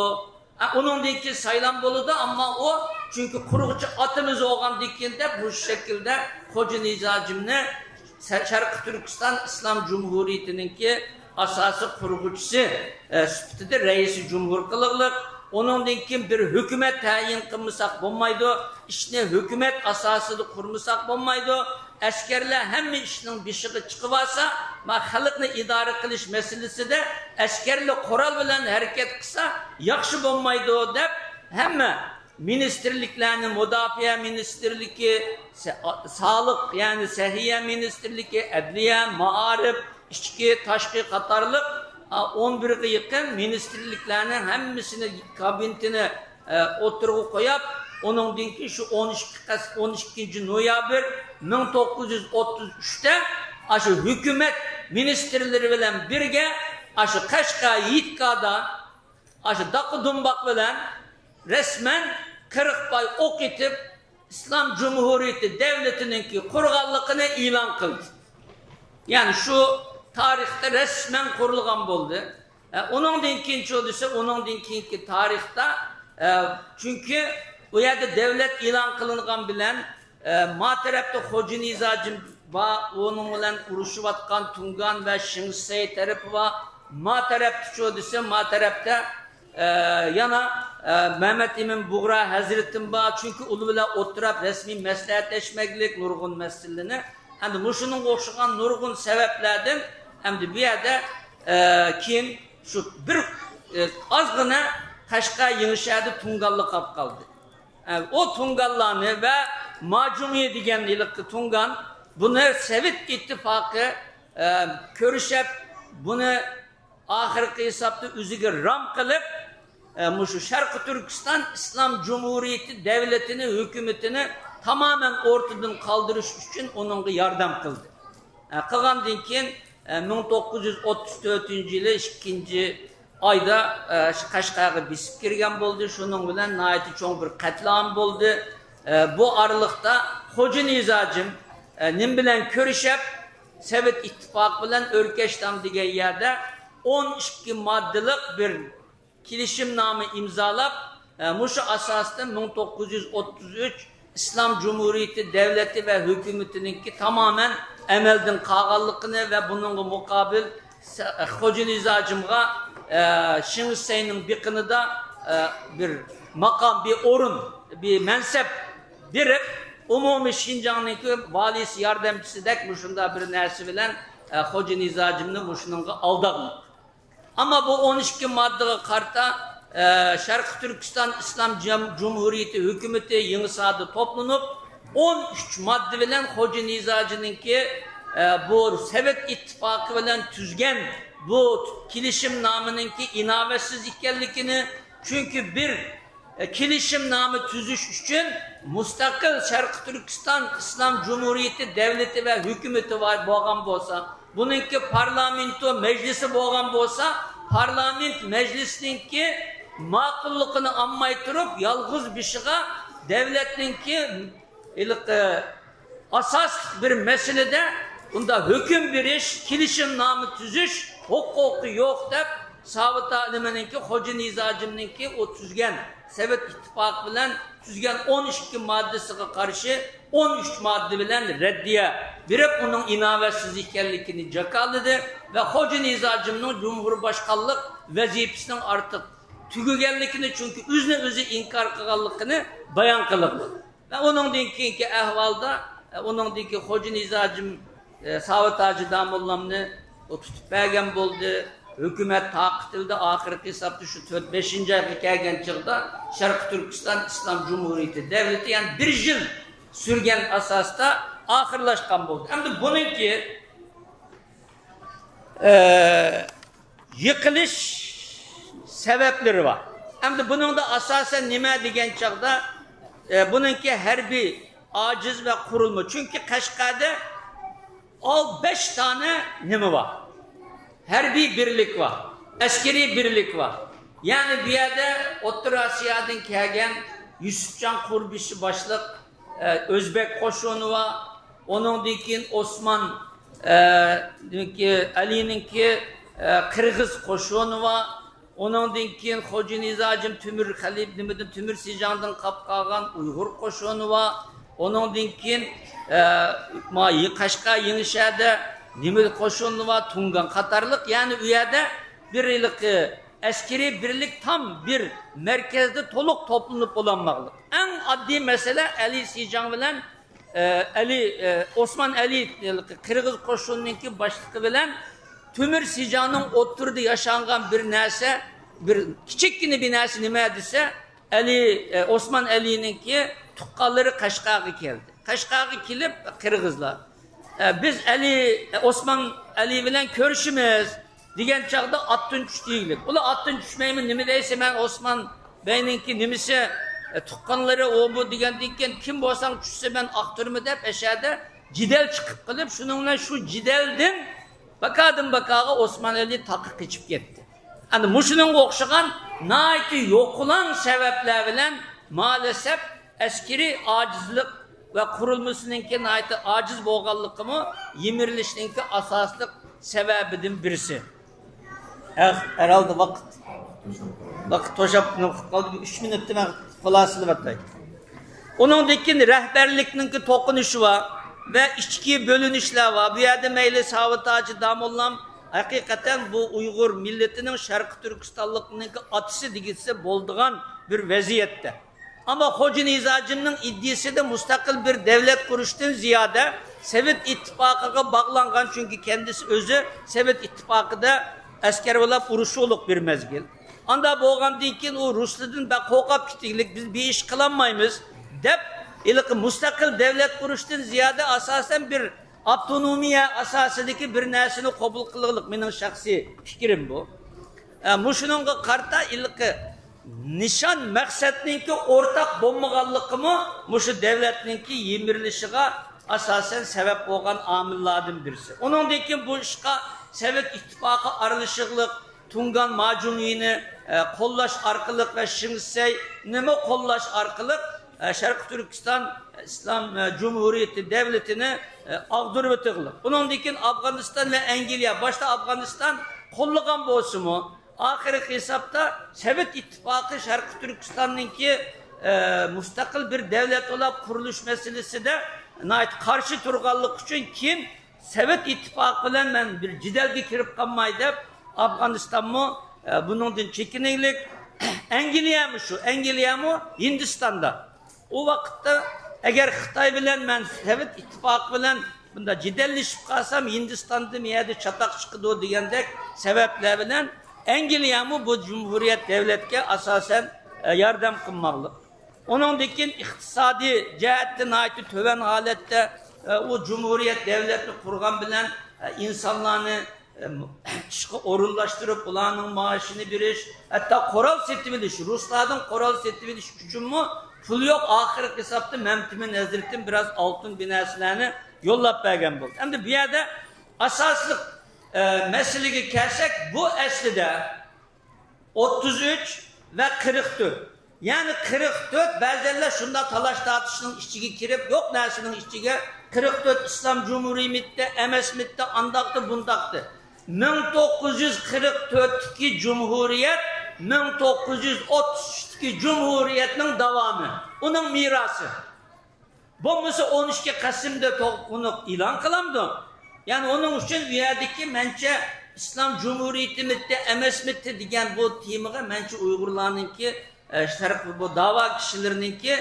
ئە، ئۇنىڭدىن كېيىن سايلام بولىدۇ، ئەمما ئۇ، چۈنكى قۇرغۇچى ئاتىمىز بولغاندىن كېيىن دەپ، مۇشۇ شەكىلدە خوجا نىزاجىمنى سە-، شەرقىي تۈركىستان ئىسلام جۇمھۇرىيىتىنىڭكى ئاساسىي قۇرغۇچىسى، ئە، سۈپىتىدە رەئىسى جۇمھۇر قىلىغلىق. ئۇنىڭدىن كېيىن بىر ھۆكۈمەت تەيىن قىلمىساق بولمايدۇ، ئىشنى ھۆكۈمەت ئاساسىدا قۇرمىساق بولمايدۇ. ئەسكەرلەر ھەممە ئىشنىڭ بېشىغا چىقىۋالسا، ما خەلقنى ئىدارە قىلىش مەسىلىسىدە ئەسكەرلەر قورال بىلەن ھەرىكەت قىلسا ياخشى بولمايدۇ دەپ، ھەممە مىنىستىرلىكلەرنى، مۇداپىئە مىنىستىرلىكى، سە-، سالىق، يەنى سەھىيە مىنىستىرلىكى، ئەدلىيە، مائارىپ، ئىچكى، تاشقى قاتارلىق، ئا، ئون بىرگە يېقىن مىنىستىرلىكلەرنىڭ ھەممىسىنى، كابىنېتىنى، ئە، ئوتتۇرىغا قويۇپ، ئۇنىڭدىن كېيىن شۇ ئون ئىككى قەس-، ئون ئىككىنچى نويابىر مىڭ توققۇز يۈز ئوتتۇز ئۈچتە ئاشۇ ھۆكۈمەت مىنىستىرلىرى بىلەن بىرگە ئاشۇ قەشقەر يىتكادا ئاشۇ داققا دۇمباق بىلەن رەسمەن قىرىق پاي ئوق ئېتىپ، ئىسلام جۇمھۇرىيىتى دەۋلىتىنىڭكى قۇرغانلىقىنى ئېلان قىلدى. يەنى شۇ تارىختا رەسمەن قۇرۇلغان بولدى. ئە، ئۇنىڭدىن كېيىنچۇ دېسە، ئۇنىڭدىن كېيىنكى تارىختا، ئە، چۈنكى ئۇ يەردە دەۋلەت ئېلان قىلىنغان بىلەن، ئە، ما تەرەپتە خوجا نىزاجىم بار، ئۇنىڭ بىلەن ئۇرۇشۇۋاتقان تۇڭگان ۋە شىڭسەي تەرىپى بار. ما تەرەپتىچۇ دېسە، ما تەرەپتە، ئە، يەنە، ئە، مەمەت ئىمىن بۇغرا ھەزرىتىم بار، چۈنكى ئۇلار بىلەن ئولتۇراپ رەسمىي مەسلىھەتلەشمەكلىك نۇرغۇن مەسىلىنى، ئەمدى مۇشۇنىڭغا ئوخشىغان نۇرغۇن سەۋەبلەردىن ئەمدى بۇ يەردە، ئە، كېيىن شۇ بىر، ئە، ئازغىنە قەشقەر يېڭىشەھەردە تۇڭگانلار قاپقالدى. ئە، ئۇ تۇڭگانلارنى ۋە ماجۇڭيى دېگەن ھېلىقى تۇڭگان بۇنى سوۋېت ئىتتىپاقى، ئە، كۆرۈشەپ، بۇنى ئاخىرقى ھېسابتا ئۆزىگە رام قىلىپ، ئە، مۇشۇ شەرقىي تۈركىستان ئىسلام جۇمھۇرىيىتى دەۋلىتىنى، ھۆكۈمىتىنى تامامەن ئورتىدىن قالدۇرۇش ئۈچۈن ئۇنىڭغا ياردەم قىلدى. ئە، قىلغاندىن كېيىن، ئە، مىڭ توققۇز يۈز ئوتتۇز تۆتىنچى يىلى ئىككىنچى ئايدا، ئە، شۇ قەشقەرگە بېسىپ كىرگەن بولدى. شۇنىڭ بىلەن ناھايىتى چوڭ بىر قەتلىئام بولدى. ئە، بۇ ئارىلىقتا خوجا نىزاجىم، ئە، نېمە بىلەن كۆرۈشەپ، سوۋېت ئىتتىپاقى بىلەن ئۆركەشتام دېگەن يەردە ئون ئىككى ماددىلىق بىر كېلىشىمنامە ئىمزالاپ، ئە، مۇشۇ ئاساستا مىڭ توققۇز يۈز ئوتتۇز ئۈچ ئىسلام جۇمھۇرىيىتى دەۋلىتى ۋە ھۆكۈمىتىنىڭكى تامامەن ئەمەلدىن قالغانلىقىنى ۋە بۇنىڭغا مۇقابىل سە-، خوجا نىزاجىمغا، ئە، شېڭ شىسەينىڭ بېقىنىدا، ئە، بىر ماقام، بىر ئورۇن، بىر مەنسەپ بېرىپ، ئومۇمىي شىنجاڭنىڭكى ۋالىيسى ياردەمچىسىدەك مۇشۇنداق بىر نەرسە بىلەن، ئە، خوجا نىزاجىمنى مۇشۇنىڭغا ئالداغلىق. ئەمما بۇ ئون ئىككى ماددىغا قارىتا، ئە، شەرقىي تۈركىستان ئىسلام جەم-، جۇمھۇرىيىتى ھۆكۈمىتى يېڭىساردا توپلىنىپ، ئون ئۈچ ماددا بىلەن خوجا نىزاجىنىڭكى، ئە، بۇ سوۋېت ئىتتىپاقى بىلەن تۈزگەن بۇ كېلىشىمنامىنىڭكى ئىناۋەتسىز ئىكەنلىكىنى، چۈنكى بىر كېلىشىمنامە تۈزۈش ئۈچۈن مۇستەقىل شەرقىي تۈركىستان ئىسلام جۇمھۇرىيىتى دەۋلىتى ۋە ھۆكۈمىتى بار بولغان بولسا، بۇنىڭكى پارلامېنتو مەجلىسى بولغان بولسا، پارلامېنت مەجلىسىنىڭكى ماقۇللۇقىنى ئالماي تۇرۇپ، يالغۇز بېشىغا دەۋلەتنىڭكى ھېلىقى ئاساسلىق بىر مەسىلىدە بۇنداق ھۆكۈم بېرىش، كېلىشىمنامە تۈزۈش ھوقۇقى يوق دەپ، ساۋۇت ئالىمىنىڭكى، خوجا نىزاجىمنىڭكى ئۇ تۈزگەن، سوۋېت ئىتتىپاقى بىلەن تۈزگەن ئون ئىككى ماددىسىغا قارشى ئون ئۈچ ماددا بىلەن رەددىيە بېرىپ، ئۇنىڭ ئىناۋەتسىز ئىكەنلىكىنى جاكارلىدى ۋە خوجا نىزاجىمنىڭ جۇمھۇر باشقانلىق ۋەزىپىسىنىڭ ئارتۇق تۈگىگەنلىكىنى، چۈنكى ئۆزىنى ئۆزى ئىنكار قىلغانلىقىنى بايان قىلدى. ۋە ئۇنىڭدىن كېيىنكى ئەھۋالدا، ئە، ئۇنىڭدىن كېيىن خوجا نىزاجىم، ئە، ساۋۇت ھاجى داموللامنى ئۇ تۇتۇپ بەرگەن بولدى. ھۆكۈمەت تارقىتىلدى. ئاخىرقى ھېسابتا شۇ تۆت، بەشىنچى ئايغا كەلگەن چېغدا شەرقىي تۈركىستان ئىسلام جۇمھۇرىيىتى دەۋلىتى، يەنى بىر يىل سۈرگەن ئاساستا ئاخىرلاشقان بولدى. ئەمدى بۇنىڭكى ئە، يىقىلىش سەۋەبلىرى بار. ئەمدى بۇنىڭدا ئاساسەن نېمە دېگەن چاغدا، ئە، بۇنىڭكى ھەربىي ئاجىز ۋە قۇرۇلما. چۈنكى قەشقەردە ئال-، بەش دانە نېمە بار؟ ھەربىي بىرلىك بار، ئەسكىرىي بىرلىك بار. يەنى بۇ يەردە ئوتتۇرا ئاسىيادىن كەلگەن يۈسۈپجان قۇربىشى باشلىق ئە، ئۆزبەك قوشۇنى بار. ئۇنىڭدىن كېيىن ئوسمان، ئە، نىڭكى، ئەلىنىڭكى، ئە، قىرغىز قوشۇنى بار. ئۇنىڭدىن كېيىن خوجا نىزاجىم تۆمۈر خەلىپ-، نېمىدىن، تۆمۈر سىجاڭدىن قاپقالغان ئۇيغۇر قوشۇنى بار. ئۇنىڭدىن كېيىن، ئە، ما-، يې-، قەشقەر يېڭىشەھەردە نېمە قوشۇنى بار، تۇڭگان قاتارلىق. يەنى ئۇ يەردە بىر ھېلىقى ئەسكىرىي بىرلىك تام بىر مەركەزدە تولۇق توپلىنىپ بولالماقلىق. ئەڭ ئاددىي مەسىلە ئەلى سىجاڭ بىلەن ئە، ئەلى، ئە، ئوسمان ئەلى، قىرغىز قوشۇنىنىڭكى باشلىقى بىلەن تۆمۈر سىجاڭنىڭ ئوتتۇرىدا ياشانغان بىر نەرسە، بىر كىچىككىنە بىر نەرسە نېمە دېسە، ئەلى، ئە، ئوسمان ئەلىنىڭكى تۇغقانلىرى قەشقەرگە كەلدى. قەشقەرگە كېلىپ، قىرغىزلار، ئە، بىز ئەلى، ئە، ئوسمان ئەلى بىلەن كۆرۈشىمىز دېگەن چاغدا ئاتتىن چۈش دېگۈلۈك. ئۇلار ئاتتىن چۈشمەيمەن، نېمە دەيسە، مەن ئوسمان بەينىڭكى نېمىسى، ئە، تۇغقانلىرى ئۇ بۇ دېگەندىن كېيىن، كىم بولساڭ چۈشسە مەن ئاقتۇرىمەن دەپ ئەشەدە جېدەل چىقىپ قېلىپ، شۇنىڭ بىلەن شۇ جېدەلدىن باكادىن باكاغا ئوسمان ئەلى تاغقا قېچىپ كەتتى. ئەنە مۇشۇنىڭغا ئوخشىغان ناھايىتى يوقىلاڭ سەۋەبلەر بىلەن مائەلەسەپ ئەسكىرىي ئاجىزلىق ۋە قۇرۇلمىسىنىڭكى ناھايىتى ئاجىز بولغانلىقىمۇ يىمىرىلىشنىڭكى ئاساسلىق سەۋەبىدىن بىرسى. ھە، ھەرھالدا ۋاقىت، ۋاقىت توشاپ قالدى. بىر ئۈچ مىنۇتتا مەن خۇلاسىلىۋېتەي. ئۇنىڭدىن كېيىن رەھبەرلىكنىڭكى توقۇنۇشى بار ۋە ئىچكى بۆلۈنۈشلەر بار. بۇ يەردە مەيلى ساۋۇت ھاجى داموللام ھەقىقەتەن بۇ ئۇيغۇر مىللىتىنىڭ شەرقىي تۈركىستانلىقنىڭكى ئاتىسى دېگۈسى بولىدىغان بىر ۋەزىيەتتە. ئەمما خوجا نىزاجىمنىڭ ئىدىيىسىدە مۇستەقىل بىر دەۋلەت قۇرۇشتىن زىيادە، سوۋېت ئىتتىپاقىغا باغلانغان، چۈنكى كەندىسى ئۆزى سوۋېت ئىتتىپاقىدا ئەسكەر بولاپ ئۇرۇشۇلۇق بىر مەزگىل. ئاندا بولغاندىن كېيىن ئۇ رۇسلاردىن بەك قورقۇپ كېتىگلىك، بىز بىر ئىش قىلالمايمىز دەپ، ھېلىقى مۇستەقىل دەۋلەت قۇرۇشتىن زىيادە ئاساسەن بىر ئاپتونومىيە ئاساسىدىكى بىر نەرسىنى قوبۇل قىلغىلىق، مېنىڭ شەخسىي پىكرىم بۇ. ئە، مۇشۇنىڭغا قارىتا ھېلىقى نىشان مەقسەتنىڭكى ئورتاق بولمىغانلىقىمۇ مۇشۇ دەۋلەتنىڭكى يىمىرىلىشىغا ئاساسەن سەۋەب بولغان ئامىللاردىن بىرسى. ئۇنىڭدىن كېيىن بۇ ئىشقا سوۋېت ئىتتىپاقى ئارىلىشىغلىق، تۇڭگان ماجۇڭيىنى، ئە، قوللاش ئارقىلىق ۋە شېڭ شىسەينىمۇ قوللاش ئارقىلىق، ئە، شەرقىي تۈركىستان ئىسلام، ئە، جۇمھۇرىيىتى دەۋلىتىنى، ئە، ئاغدۇرۇۋېتىغلىق. ئۇنىڭدىن كېيىن ئافغانىستان ۋە ئەنگلىيە، باشتا ئافغانىستان قوللىغان بولسىمۇ، ئاخىرقى ھېسابتا سوۋېت ئىتتىپاقى شەرقىي تۈركىستاننىڭكى، ئە، مۇستەقىل بىر دەۋلەت بولاپ قۇرۇلۇش مەسىلىسىدە ناھايىتى قارشى تۇرغانلىقى ئۈچۈن كېيىن سوۋېت ئىتتىپاقى بىلەن مەن بىر جېدەلگە كىرىپ قالماي دەپ، ئافغانىستانمۇ، ئە، بۇنىڭدىن چېكىنىگلىك. ئەنگلىيەمۇ شۇ، ئەنگلىيەمۇ ھىندىستاندا. ئۇ ۋاقىتتا ئەگەر خىتاي بىلەن مەن سوۋېت ئىتتىپاقى بىلەن بۇنداق جېدەللىشىپ قالسام، ھىندىستاندا مەن يەردە چاتاق چىقىدۇ دېگەندەك سەۋەبلەر بىلەن ئەنگلىيەمۇ بۇ جۇمھۇرىيەت دەۋلەتكە ئاساسەن، ئە، ياردەم قىلماقلىق. ئۇنىڭدىن كېيىن ئىقتىسادىي جەھەتتە ناھايىتى تۆۋەن ھالەتتە، ئە، ئۇ جۇمھۇرىيەت دەۋلەتنى قۇرغان بىلەن، ئە، ئىنسانلارنى، ئە، ئىشقا ئورۇنلاشتۇرۇپ، ئۇلارنىڭ مائاشىنى بېرىش، ھەتتا قورال سېتىۋېلىش، رۇسلاردىن قورال سېتىۋېلىش ئۈچۈنمۇ پۇل يوق. ئاخىرقى ھېسابتا مەمتىمىن ھەزرىتىم بىراز ئالتۇن بىر نەرسىلەرنى يوللاپ بەرگەن بولدى. ئەمدى بۇ يەردە ئاساسلىق، ئە، مەسىلىگە كەلسەك، بۇ ئەسلىدە ئوتتۇز ئۈچ ۋە قىرىق تۆت. يەنى قىرىق تۆت، بەزەنلەر شۇنداق تالاش-تارتىشنىڭ ئىچىگە كىرىپ، يوق نەرسىنىڭ ئىچىگە، قىرىق تۆت ئىسلام جۇمھۇرىيىتى ئەمەسمىدى، ئانداقتى، بۇنداقتى. مىڭ توققۇز يۈز قىرىق تۆتتىكى جۇمھۇرىيەت مىڭ توققۇز يۈز ئوتتۇز ئۈچتىكى جۇمھۇرىيەتنىڭ داۋامى، ئۇنىڭ مىراسى. بولمىسا ئون ئىككى قەسىمدە تو-، ئۇنى ئېلان قىلامدۇ؟ يەنى ئۇنىڭ ئۈچۈن ئۇ يەردىكى مەنچە ئىسلام جۇمھۇرىيىتىمىتى ئەمەسمىتى دېگەن بۇ تېمىغا مەنچە ئۇيغۇرلارنىڭكى، ئە، شەرق بۇ داۋا كىشىلىرىنىڭكى،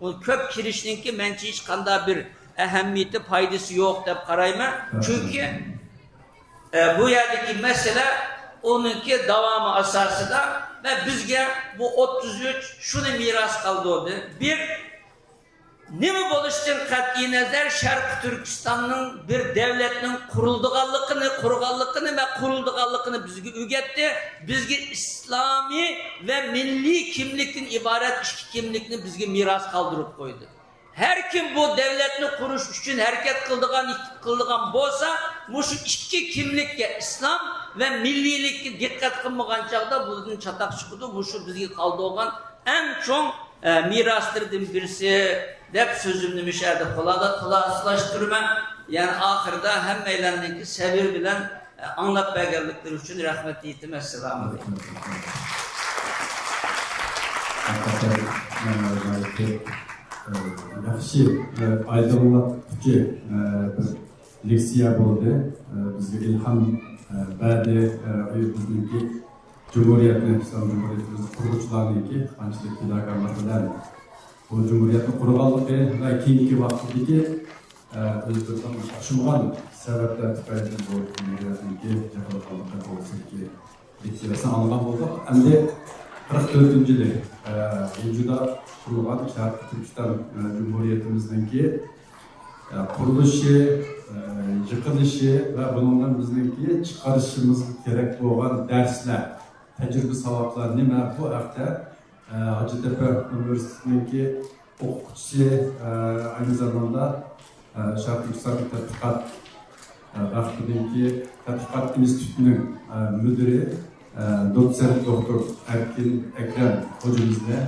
بۇ كۆپ كىرىشنىڭكى مەنچە ھېچقانداق بىر ئەھەمىيىتى، پايدىسى يوق دەپ قارايمەن. چۈنكى، ئە، بۇ يەردىكى مەسىلە ئۇنىڭكى داۋامى ئاساسىدا ۋە بىزگە بۇ ئوتتۇز ئۈچ شۇنى مىراس قالدۇردى. بىر، نېمە بولۇشىدىن قەتئىينەزەر، شەرقىي تۈركىستاننىڭ بىر دەۋلەتنىڭ قۇرۇلىدىغانلىقىنى، قۇرغانلىقىنى ۋە قۇرۇلىدىغانلىقىنى بىزگە ئۆگەتتى. بىزگە ئىسلامىي ۋە مىللىي كىملىكتىن ئىبارەت ئىككى كىملىكنى بىزگە مىراس قالدۇرۇپ قويدى. ھەر كىم بۇ دەۋلەتنى قۇرۇش ئۈچۈن ھەرىكەت قىلىدىغان، قىلىدىغان بولسا، مۇشۇ ئىككى كىملىككە، ئىسلام ۋە مىللىيلىككە دىققەت قىلمىغان چاغدا بۇدىن چاتاق چىقىدۇ. مۇشۇ بىزگە قالدۇرغان ئەڭ چوڭ ئە، مىراستىردىن بىرسى دەپ سۆزۈمنى مۇشۇ يەردە خۇلا-، خۇلاسىلاشتۇرىمەن. يەنى ئاخىرىدا ھەممەيلەننىڭكى سەۋر بىلەن، ئە، ئاڭلاپ بەرگەنلىكلىرى ئۈچۈن رەھمەت ئېيتىمەن. ئەسسالامۇ ئەلەيكۇم. ھەقىقەتەن، ئە، ناھايىتى، ئە، ياخشى، ئە، ئايدىڭلاتقۇچى، ئە، بىر لېكسىيە بولدى. ئە، بىزگە ئىلھام، ئە، بەردى. ئە، بىزنىڭكى جۇمھۇرىيەتنى، ئىسلام جۇمھۇرىيىتىمىزنى قۇرغۇچىلارنىڭكى قانچىلىك پىداكارلىق بىلەن بۇ جۇمھۇرىيەتنى قۇرغانلىقى ۋە كېيىنكى ۋاقىتتىكى، ئە، ئۆزلىرىنىڭ ئوخشىمىغان سەۋەبلەر تۈپەيلىدىن بۇ جۇمھۇرىيەتنىڭكى جاكارلىقى توغرىسىدىكى لېكسىيەسىنى ئاڭلىغان بولدۇق. ئەمدى قىرىق تۆتىنچى يىلى، ئە، غۇلجىدا قۇرۇلغان شەرقىي تۈركىستان، ئە، جۇمھۇرىيىتىمىزنىڭكى، ئە، قۇرۇلۇشى، ئە، يىقىلىشى ۋە بۇنىڭدىن بىزنىڭكى چىقىرىشىمىزغا كېرەك بولغان دەرسلەر، تەجرىبە ساۋاقلار نېمە؟ بۇ ھەقتە، ئە، ھاجىتەپە ئۇنىۋېرسىتېتىنىڭكى ئوقۇتقۇچىسى، ئە، ئەينى زاماندا، ئە، شەرقىي تۈركىستان تەتقىقات، ئە، بەختىنىڭكى تەتقىقات ئىنستىتۇتىنىڭ، ئە، مۇدىرى، ئە، دوتسېنت دوكتور ئەركىن ئەكرەم ھوجىمىزنى،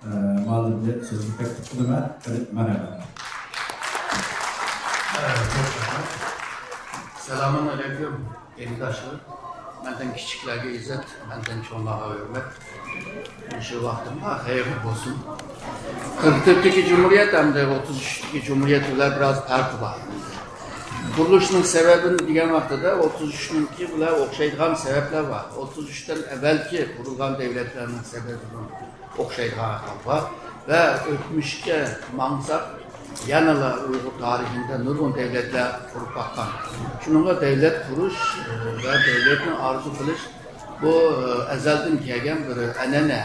ئە، مۇئەللىمنى سۆزگە تەكلىپ قىلىمەن. قېنى، مەرھەبا. سالامۇن ئەلەيكۇم. قېرىنداشلار، مەندىن كىچىكلەرگە ئىززەت، مەندىن چوڭلارغا ھۆرمەت. مۇشۇ ۋاقتىمغا خەيرلىك بولسۇن. قىرىق تۆتتىكى جۇمھۇرىيەت ھەمدە ئوتتۇز ئۈچتىكى جۇمھۇرىيەت بىلەن بىراز پەرقى بار. قۇرۇلۇشنىڭ سەۋەبىنى دېگەن ۋاقتىدا، ئوتتۇز ئۈچنىڭكى بىلەن ئوخشايدىغان سەۋەبلەر بار. ئوتتۇز ئۈچتىن ئەۋۋەلكى قۇرۇلغان دەۋلەتلەرنىڭ سەۋەبىنىڭ ئوخشايدىغان ئەھۋال بار ۋە ئۆتمۈشكە ماڭساق، يەنىلا ئۇيغۇر تارىخىدا نۇرغۇن دەۋلەتلەر قۇرۇپ باققان. شۇنىڭغا دەۋلەت قۇرۇش، ئە، ۋە دەۋلەتنى ئارزۇ قىلىش بۇ، ئە، ئەزەلدىن كەلگەن بىر ئەنئەنە.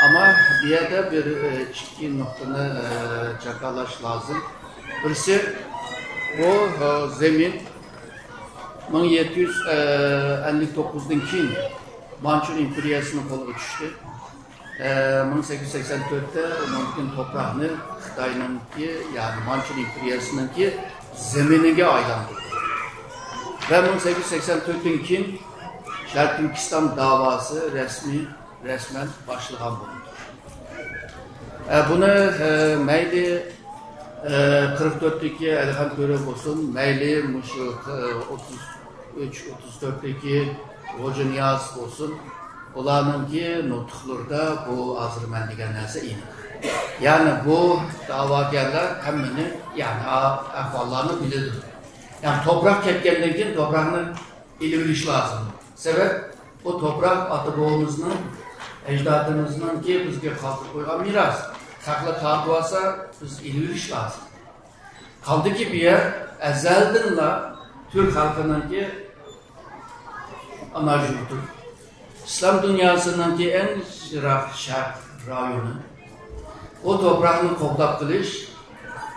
ئەمما بۇ يەردە بىر، ئە، ئىككى نۇقتىنى، ئە، جاكارلاش لازىم. بىرسى، بۇ، ئە، زېمىن مىڭ يەتتە يۈز ئەللىك توققۇزدىن كېيىن مانچۇ ئىمپېرىيەسىنىڭ قولىغا چۈشتى. ئە، مىڭ سەككىز يۈز سەكسەن تۆتتە ئۇنىڭدىن توپراقنى خىتاينىڭكى، يەنى مانچۇ ئىمپېرىيەسىنىڭكى زېمىنىگە ئايلاندۇردى. ۋە مىڭ سەككىز يۈز سەكسەن تۆتتىن كېيىن شەرقىي تۈركىستان داۋاسى رەسمىي، رەسمەن باشلىغان بولدى. ئە، بۇنى، ئە، مەيلى، ئە، قىرىق تۆتتىكى ئەلىخان تۆرە بولسۇن، مەيلى مۇشۇ، ئە، ئوتتۇز ئۈچ، ئوتتۇز تۆتتىكى غوجانىياز بولسۇن، ئۇلارنىڭكى نۇتۇقلىرىدا بۇ ھازىر مەن دېگەن نەرسە ئېنىق. يەنى بۇ دەۋاگەرلەر ھەممىنى، يەنى ئا-، ئەھۋاللارنى بىلىدۇ. يەنى توپراق كەتكەندىن كېيىن توپراقنى ئېلىۋېلىش لازىم. سەۋەب، بۇ توپراق ئاتا-بوۋىمىزنىڭ، ئەجدادىمىزنىڭكى بىزگە قالدۇرۇپ قويغان مىراس. خەقلەر تارتىۋالسا، بىز ئېلىۋېلىش لازىم. قالدىكى بۇ يەر ئەزەلدىنلا تۈرك خەلقىنىڭكى ئانا يۇرتى. ئىسلام دۇنياسىنىڭكى ئەڭ يىراق شەرق رايونى. بۇ توپراقنى قوغداپ قېلىش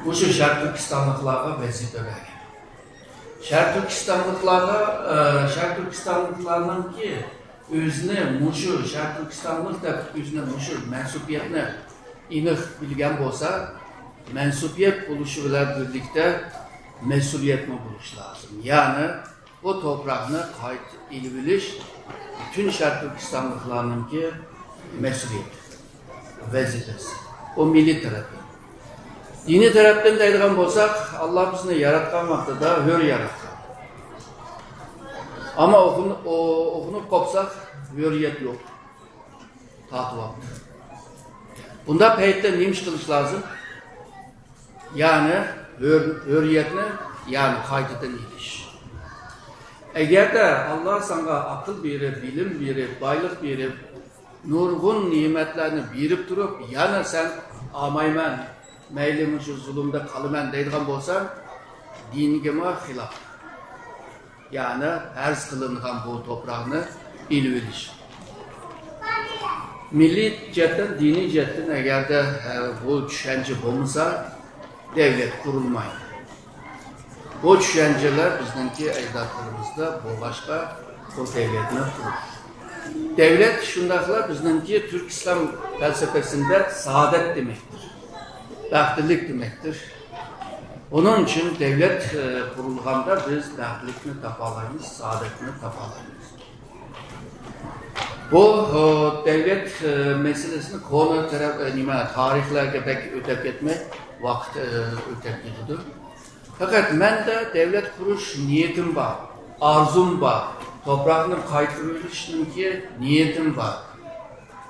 مۇشۇ شەرق تۈركىستانلىقلارغا ۋەزىپە بەرگەن. شەرق تۈركىستانلىقلارغا، ئە، شەرق تۈركىستانلىقلارنىڭكى ئۆزىنى مۇشۇ شەرق تۈركىستانلىق دەپ ئۆزىنى مۇشۇ مەنسۇپىيەتنى ئېنىق بىلگەن بولسا، مەنسۇپىيەت بولۇشى بىلەن بىرلىكتە مەسئۇلىيەتمۇ بولۇشى لازىم. يەنى بۇ توپراقنى قايتا ئېلىۋېلىش پۈتۈن شەرق تۈركىستانلىقلارنىڭكى مەسئۇلىيىتى، ۋەزىپىسى. بۇ مىللىي تەرەپتىن. دىنىي تەرەپتىن دەيدىغان بولساق، ئاللا بىزنى ياراتقان ۋاقتىدا ھۆر ياراتقان. ئەمما ئوخۇن-، ئو-، ئوخۇنۇپ قوپساق، ھۆرىيەت يوق. تارتىۋاپتۇ. بۇنداق پەيتتە نېمە ئىش قىلىش لازىم؟ يەنى ھۆر-، ھۆرىيەتنى، يەنى قايتىدىن ئېلىش. ئەگەردە ئاللا ساڭا ئەقىل بېرىپ، بىلىم بېرىپ، بايلىق بېرىپ، نۇرغۇن نېمەتلەرنى بېرىپ تۇرۇپ، يەنە سەن ئالمايمەن، مەيلى مۇشۇ زۇلۇمدا قالىمەن دەيدىغان بولساڭ، دىنىگىمۇ خىلاپ. يەنى پەرز قىلىنغان بۇ توپراقنى ئېلىۋېلىش. مىللىي جەھەتتىن، دىنىي جەھەتتىن ئەگەردە، ئە، بۇ چۈشەنچە بولمىسا، دەۋلەت قۇرۇلمايدۇ. بۇ چۈشەنچىلەر بىزنىڭكى ئەجدادلىرىمىزدا بولغاچقا، بۇ دەۋلەتنى قۇردۇق. دەۋلەت شۇنداقلا بىزنىڭكى تۈرك ئىسلام پەلسەپىسىندە سائادەت دېمەكتۇر، بەختلىك دېمەكتۇر. ئۇنىڭ ئۈچۈن دەۋلەت، ئە، قۇرۇلغاندا بىز بەختلىكنى تاپالايمىز، سائادەتنى تاپالايمىز. بۇ، ئە، دەۋلەت، ئە، مەسىلىسىنى كونا تەرەپ، ئە، نېمە، تارىخلارغا بەك ئۆتەپ كەتمەي، ۋاقىت، ئە، ئۆتەپ كېتىدۇ. پەقەت مەندە دەۋلەت قۇرۇش نىيىتىم بار، ئارزۇم بار، توپراقنى قايتۇرۇۋېلىشنىڭكى نىيىتىم بار.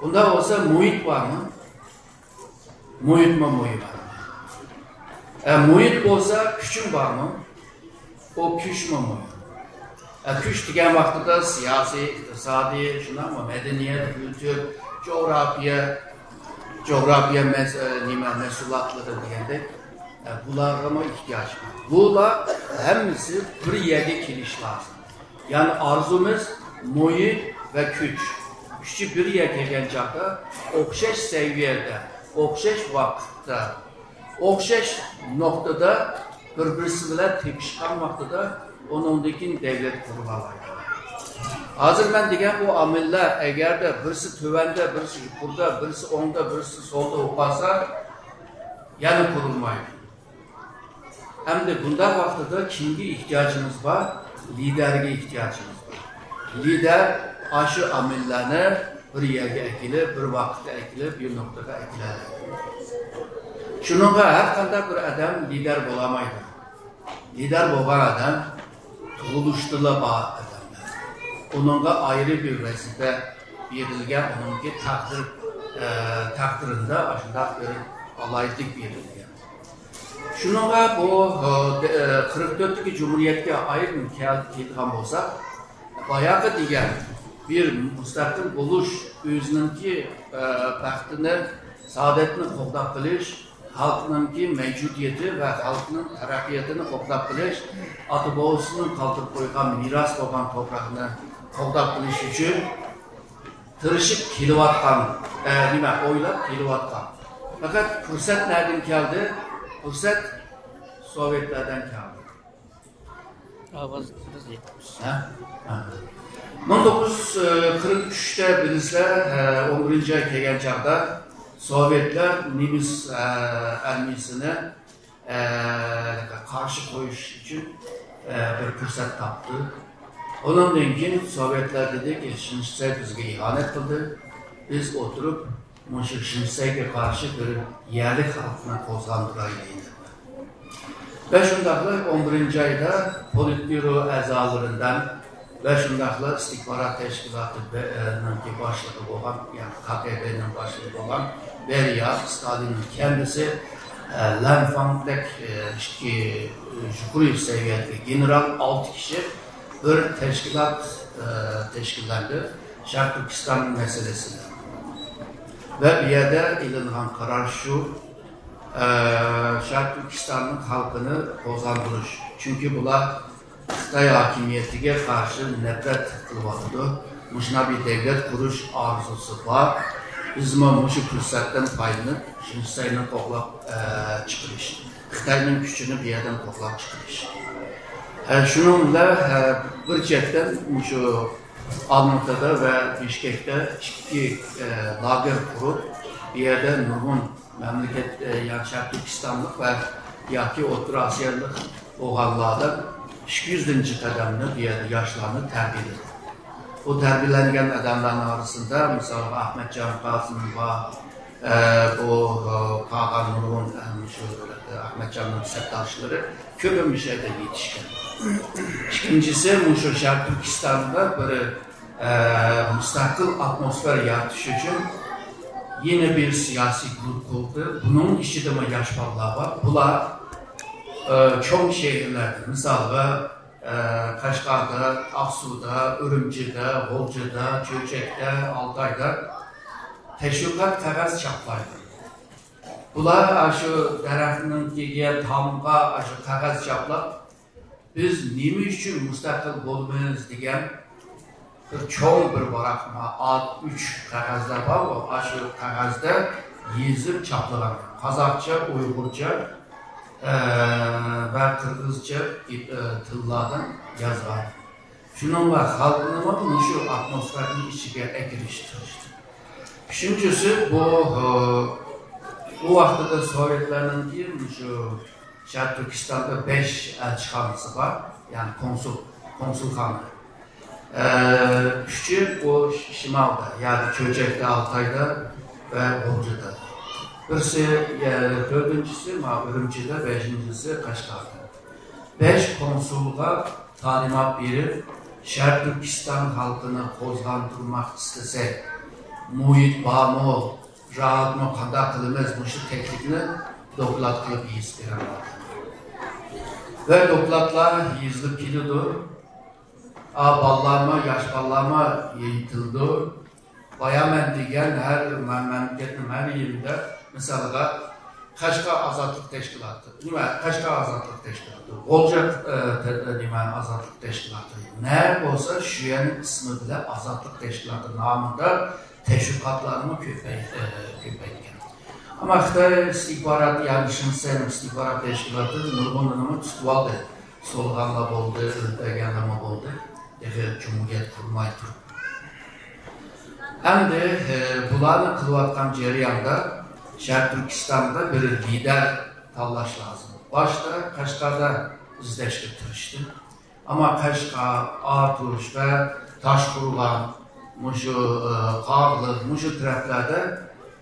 ئۇنداق بولسا مۇھىت بارمۇ؟ مۇھىتمۇ مۇھىم. ئە، مۇھىت بولسا كۈچۈڭ بارمۇ؟ ئۇ كۈچمۇ مۇھىم. ئە، كۈچ دېگەن ۋاقتىدا سىياسىي، ئىقتىسادىي، شۇنداقمۇ مەدەنىيەت، كۈلتۈر، جۇغراپىيە، جۇغراپىيە مەس-، ئە، نېمە، مەھسۇلاتلىرى دېگەندەك، ئە، بۇلارغىمۇ ئېھتىياج بار. بۇلار ھەممىسى بىر يەرگە كېلىشى لازىم. يەنى ئارزۇمىز، مۇھىت ۋە كۈچ. ئۈچى بىر يەرگە كەلگەن چاغدا ئوخشاش سەۋىيەدە، ئوخشاش ۋاقىتتا، ئوخشاش نۇقتىدا بىر-بىرسى بىلەن تېپىشقان ۋاقتىدا ئۇنىڭدىن كېيىن دەۋلەت قۇرۇلالايدۇ. ھازىر مەن دېگەن بۇ ئامىللار ئەگەردە بىرسى تۆۋەندە، بىرسى يۇقىرىدا، بىرسى ئوڭدا، بىرسى سولدا بولۇپ قالسا، يەنە قۇرۇلمايدۇ. ئەمدى بۇنداق ۋاقتىدا كىمگە ئېھتىياجىمىز بار؟ لىدەرگە ئېھتىياجىمىز بار. لىدەر ئاشۇ ئامىللارنى بىر يەرگە ئەكېلىپ، بىر ۋاقىتتا ئەكېلىپ، بىر نۇقتىغا ئەكېلەلەيدۇ. شۇنىڭغا ھەر قانداق بىر ئادەم لىدەر بولالمايدۇ. لىدەر بولغان ئادەم تۇغۇلۇشتىلا بار ئادەمدۇر. ئۇنىڭغا ئايرى بىر ۋەزىپە بېرىلگەن، ئۇنىڭكى تەقدىر، ئە، تەقدىرىدە ئاشۇنداق بىر ئالاھىدىلىك بېرىلگەن. شۇنىڭغا بۇ، ئە، دە-، ئە، قىرىق تۆتتىكى جۇمھۇرىيەتكە ئايرىم كەل-، كېلىدىغان بولساق، باياقى دېگەن بىر مۇستەقىل بولۇش، ئۆزىنىڭكى، ئە، بەختىنى، سائادەتنى قوغداپ قېلىش، خەلقنىڭكى مەۋجۇدىيىتى ۋە خەلقنىڭ تەرەققىياتىنى قوغداپ قېلىش، ئاتا-بوۋىسىنىڭ قالدۇرۇپ قويغان مىراس بولغان توپراقنى قوغداپ قېلىش ئۈچۈن تىرىشىپ كېلىۋاتقان، ئە، نېمە، ئويلاپ كېلىۋاتقان. پەقەت پۇرسەت نەدىن كەلدى؟ پۇرسەت سوۋېتلەردىن كەلدى. ئاۋاز بىز يەتمىش. ھە؟ ھە. مىڭ توققۇز يۈز قىرىق ئۈچتە بىلىسىلەر، ئون بىرىنچى ئاي كەلگەن چاغدا سوۋېتلار نېمىس ئارمىيىسىنى قارشى قويۇش ئۈچۈن بىر پۇرسەت تاپتى. ئۇنىڭدىن كېيىن سوۋېتلار دېدىكى، شىنشىسەي بىزگە ئىھانەت قىلدى، بىز ئولتۇرۇپ مۇشۇ شىنسەيگە قارشى بىر يەرلىك خەلقنى قوزغاندۇرايلى دەپ. ۋە شۇنداقلا ئون بىرىنچى ئايدا پولىتبيۇرو ئەزالىرىدىن ۋە شۇنداقلا ئىستىخبارات تەشكىلاتىنىڭكى باشلىقى بولغان، يەنى كاگېبېنىڭ باشلىقى بولغان بېرىيا، ستالىننىڭ كەندىسى، لەن فاڭدەك ئىككى يۇقىرى سەۋىيەدىكى گېنېرال، ئالتە كىشى بىر تەشكىلات تەشكىللەندى. شەرقىي تۈركىستان مەسىلىسىدە. ۋە بۇ يەردە ئېلىنغان قارار شۇ، ئە، شەرقىي تۈركىستاننىڭ خەلقىنى قوزغاندۇرۇش. چۈنكى بۇلار خىتاي ھاكىمىيىتىگە قارشى نەپرەت قىلىۋاتىدۇ. مۇشۇنداق بىر دۆلەت قۇرۇش ئارزۇسى بار. بىزمۇ مۇشۇ پۇرسەتتىن پايدىلىنىپ، شىنسەينى قوغلاپ، ئە، چىقىرىش. خىتاينىڭ كۈچىنى بۇ يەردىن قوغلاپ چىقىرىش. ئە، شۇنىڭ بىلەن، ئە، بىر چەتتىن مۇشۇ ئالمۇتىدا ۋە بىشكەكتە ئىككى، ئە، لاگېر قۇرۇپ، بۇ يەردە نۇرغۇن مەملىكەت، ئە، يا شەرقىي تۈركىستانلىق ۋە ياكى ئوتتۇرا ئاسىيالىق بولغانلاردىن ئىككى يۈزدىن جىق ئادەمنى بۇ يەردە ياشلارنى تەربىيەلىدى. بۇ تەربىيەلەنگەن ئادەملەرنىڭ ئارىسىدا، مىسالغا، ئەخمەتجان قاسىم بار، ئە، بۇ، ئە، قالغان نۇرغۇن، ئە، مۇشۇ، ئە، ئەخمەتجاننىڭ سەپداشلىرى كۆپى مۇشۇ يەردە يېتىشكەن. ئىككىنچىسى، مۇشۇ شەرقىي تۈركىستاندا بىر، ئە، مۇستەقىل ئاتموسفېرا يارىتىش ئۈچۈن يېڭى بىر سىياسىي گۇرۇپپا قۇردى. بۇنىڭ ئىچىدىمۇ ياش بالىلار بار. بۇلار، ئە، چوڭ شەھەرلەردە، مىسالغا، ئە، قەشقەردە، ئاقسۇدا، ئۈرۈمچىدە، غۇلجىدا، چۆچەكتە، ئالتايدا تەشۋىقات قەغەز چاپلايدۇ. بۇلار ئاشۇ دەرەخنىڭكىگە، تامغا ئاشۇ قەغەز چاپلاپ، «بىز نېمە ئۈچۈن مۇستەقىل بولىمىز؟» دېگەن بىر چوڭ بىر ۋاراق، ما-، ئا ئۈچ قەغەزلەر بارغۇ، ئاشۇ قەغەزدە يېزىپ چاپلىغان. قازاقچە، ئۇيغۇرچە، ئە، ۋە قىرغىزچە، ئە، تىللاردىن يازغان. شۇنىڭغا خەلقنىمۇ مۇشۇ ئاتموسفېرانىڭ ئىچىگە ئەكىرىشتى. ئۈچىنچىسى، بۇ، ئە، بۇ ۋاقتىدا سوۋېتلارنىڭكى مۇشۇ شەرقىي تۈركىستاندا بەش ئەلچىخانىسى بار، يەنى كونسۇل، كونسۇلخانا. ئە، ئۈچى بۇ شىمالدا، يەنى چۆچەكتە، ئالتايدا ۋە غۇلجىدا. بىرسى، يە، تۆتىنچىسى ما ئۈرۈمچىدە، بەشىنچىسى قەشقەردە. بەش كونسۇلغا تالىمات بېرىپ، شەرقىي تۈركىستان خەلقىنى قوزغاندۇرماق ئىستىسەك، مۇھىت بارمۇ، راھەتمۇ، قانداق قىلىمىز، مۇشۇ تەكلىپنى دوكلات قىلىپ يېزىپ بېرىڭلار. ۋە دوكلاتلار يېزىلىپ كېلىدۇ. ئا، بالىلارمۇ، ياش بالىلارمۇ يېتىلىدۇ. بايا مەن دېگەن ھەر مە-، مەملىكەتنىڭ ھەر يېرىدە، مىسالغا، قەشقەر ئازادلىق تەشكىلاتى. نېمە؟ قەشقەر ئازادلىق تەشكىلاتى. غۇلجا، ئە، تە-، نېمە؟ ئازادلىق تەشكىلاتى. نە بولسا شۇ يەرنىڭ ئىسمى بىلەن ئازادلىق تەشكىلاتى نامىدا تەشۋىقاتلارنىمۇ كۆپەي-، ئە، كۆپەيتكەن. ئەمما خىتاي ئىستىخبارات، يەنى شىنسەنىڭ ئىستىخبارات تەشكىلاتى نۇرغۇنلىرىنى تۇتۇۋالدى. سولىغانلار بولدى، ئۆلتۈرگەنلەرمۇ بولدى. تېخى جۇمھۇرىيەت قۇرماي تۇرۇپ. ئەمدى، ئە، بۇلارنى قىلىۋاتقان جەرياندا شەرقىي تۈركىستاندا بىر لىدەر تاللاش لازىم. باشتا قەشقەردە ئىزدەشكە تىرىشتىم. ئەمما قەشقەر، ئاتۇش ۋە تاشقورغان، مۇشۇ، ئە، قاغىلىق، مۇشۇ تەرەپلەردە،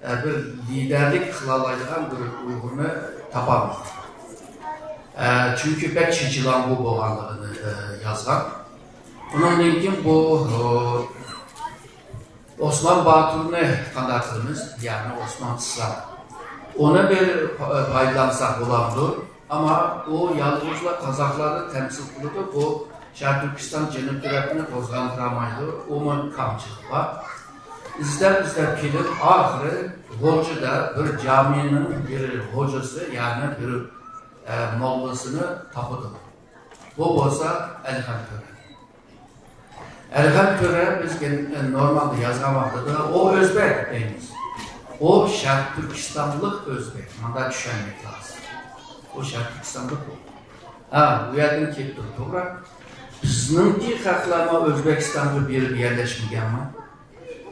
ئە، بىر لىدەرلىك قىلالايدىغان بىر ئۇيغۇرنى تاپالمىدىم. ئە، چۈنكى بەك چېچىلاڭغۇ بولغانلىقىنى، ئە، يازغان. ئۇنىڭدىن كېيىن بۇ، ئە، ئوسمان باتۇرنى قانداق قىلىمىز؟ يەنى ئوسمان ئىسلام. ئۇنى بىر پا-، پايدىلانساق بولامدۇ؟ ئەمما ئۇ يالغۇزلا قازاقلارنى تەمسىل قىلىدۇ. بۇ شەرقىي تۈركىستان جەنۇب تەرەپنى قوزغاندۇرالمايدۇ. ئۇمۇ كامچىلىقى بار. ئىزدەپ، ئىزدەپ كېلىپ، ئاخىرى غۇلجىدا بىر جامىنىڭ بىر ھوجىسى، يەنى بىر، ئە، موللىسىنى تاپىدۇ. بۇ بولسا ئەلىخان تۆرە. ئەلغەن تۆرە بىز نورمالدا يازغان ۋاقتىدا ئۇ ئۆزبەك دەيمىز. ئۇ شەرقىي تۈركىستانلىق ئۆزبەك. مۇنداق چۈشەنمەك لازىم. ئۇ شەرقىي تۈركىستانلىق بولدى. ھا، ئۇ يەردىن كېلىپ تۇرۇپ، توغرا. بىزنىڭكى خەقلەرمۇ ئۆزبېكىستانغا بېرىپ يەرلەشمىگەنمۇ؟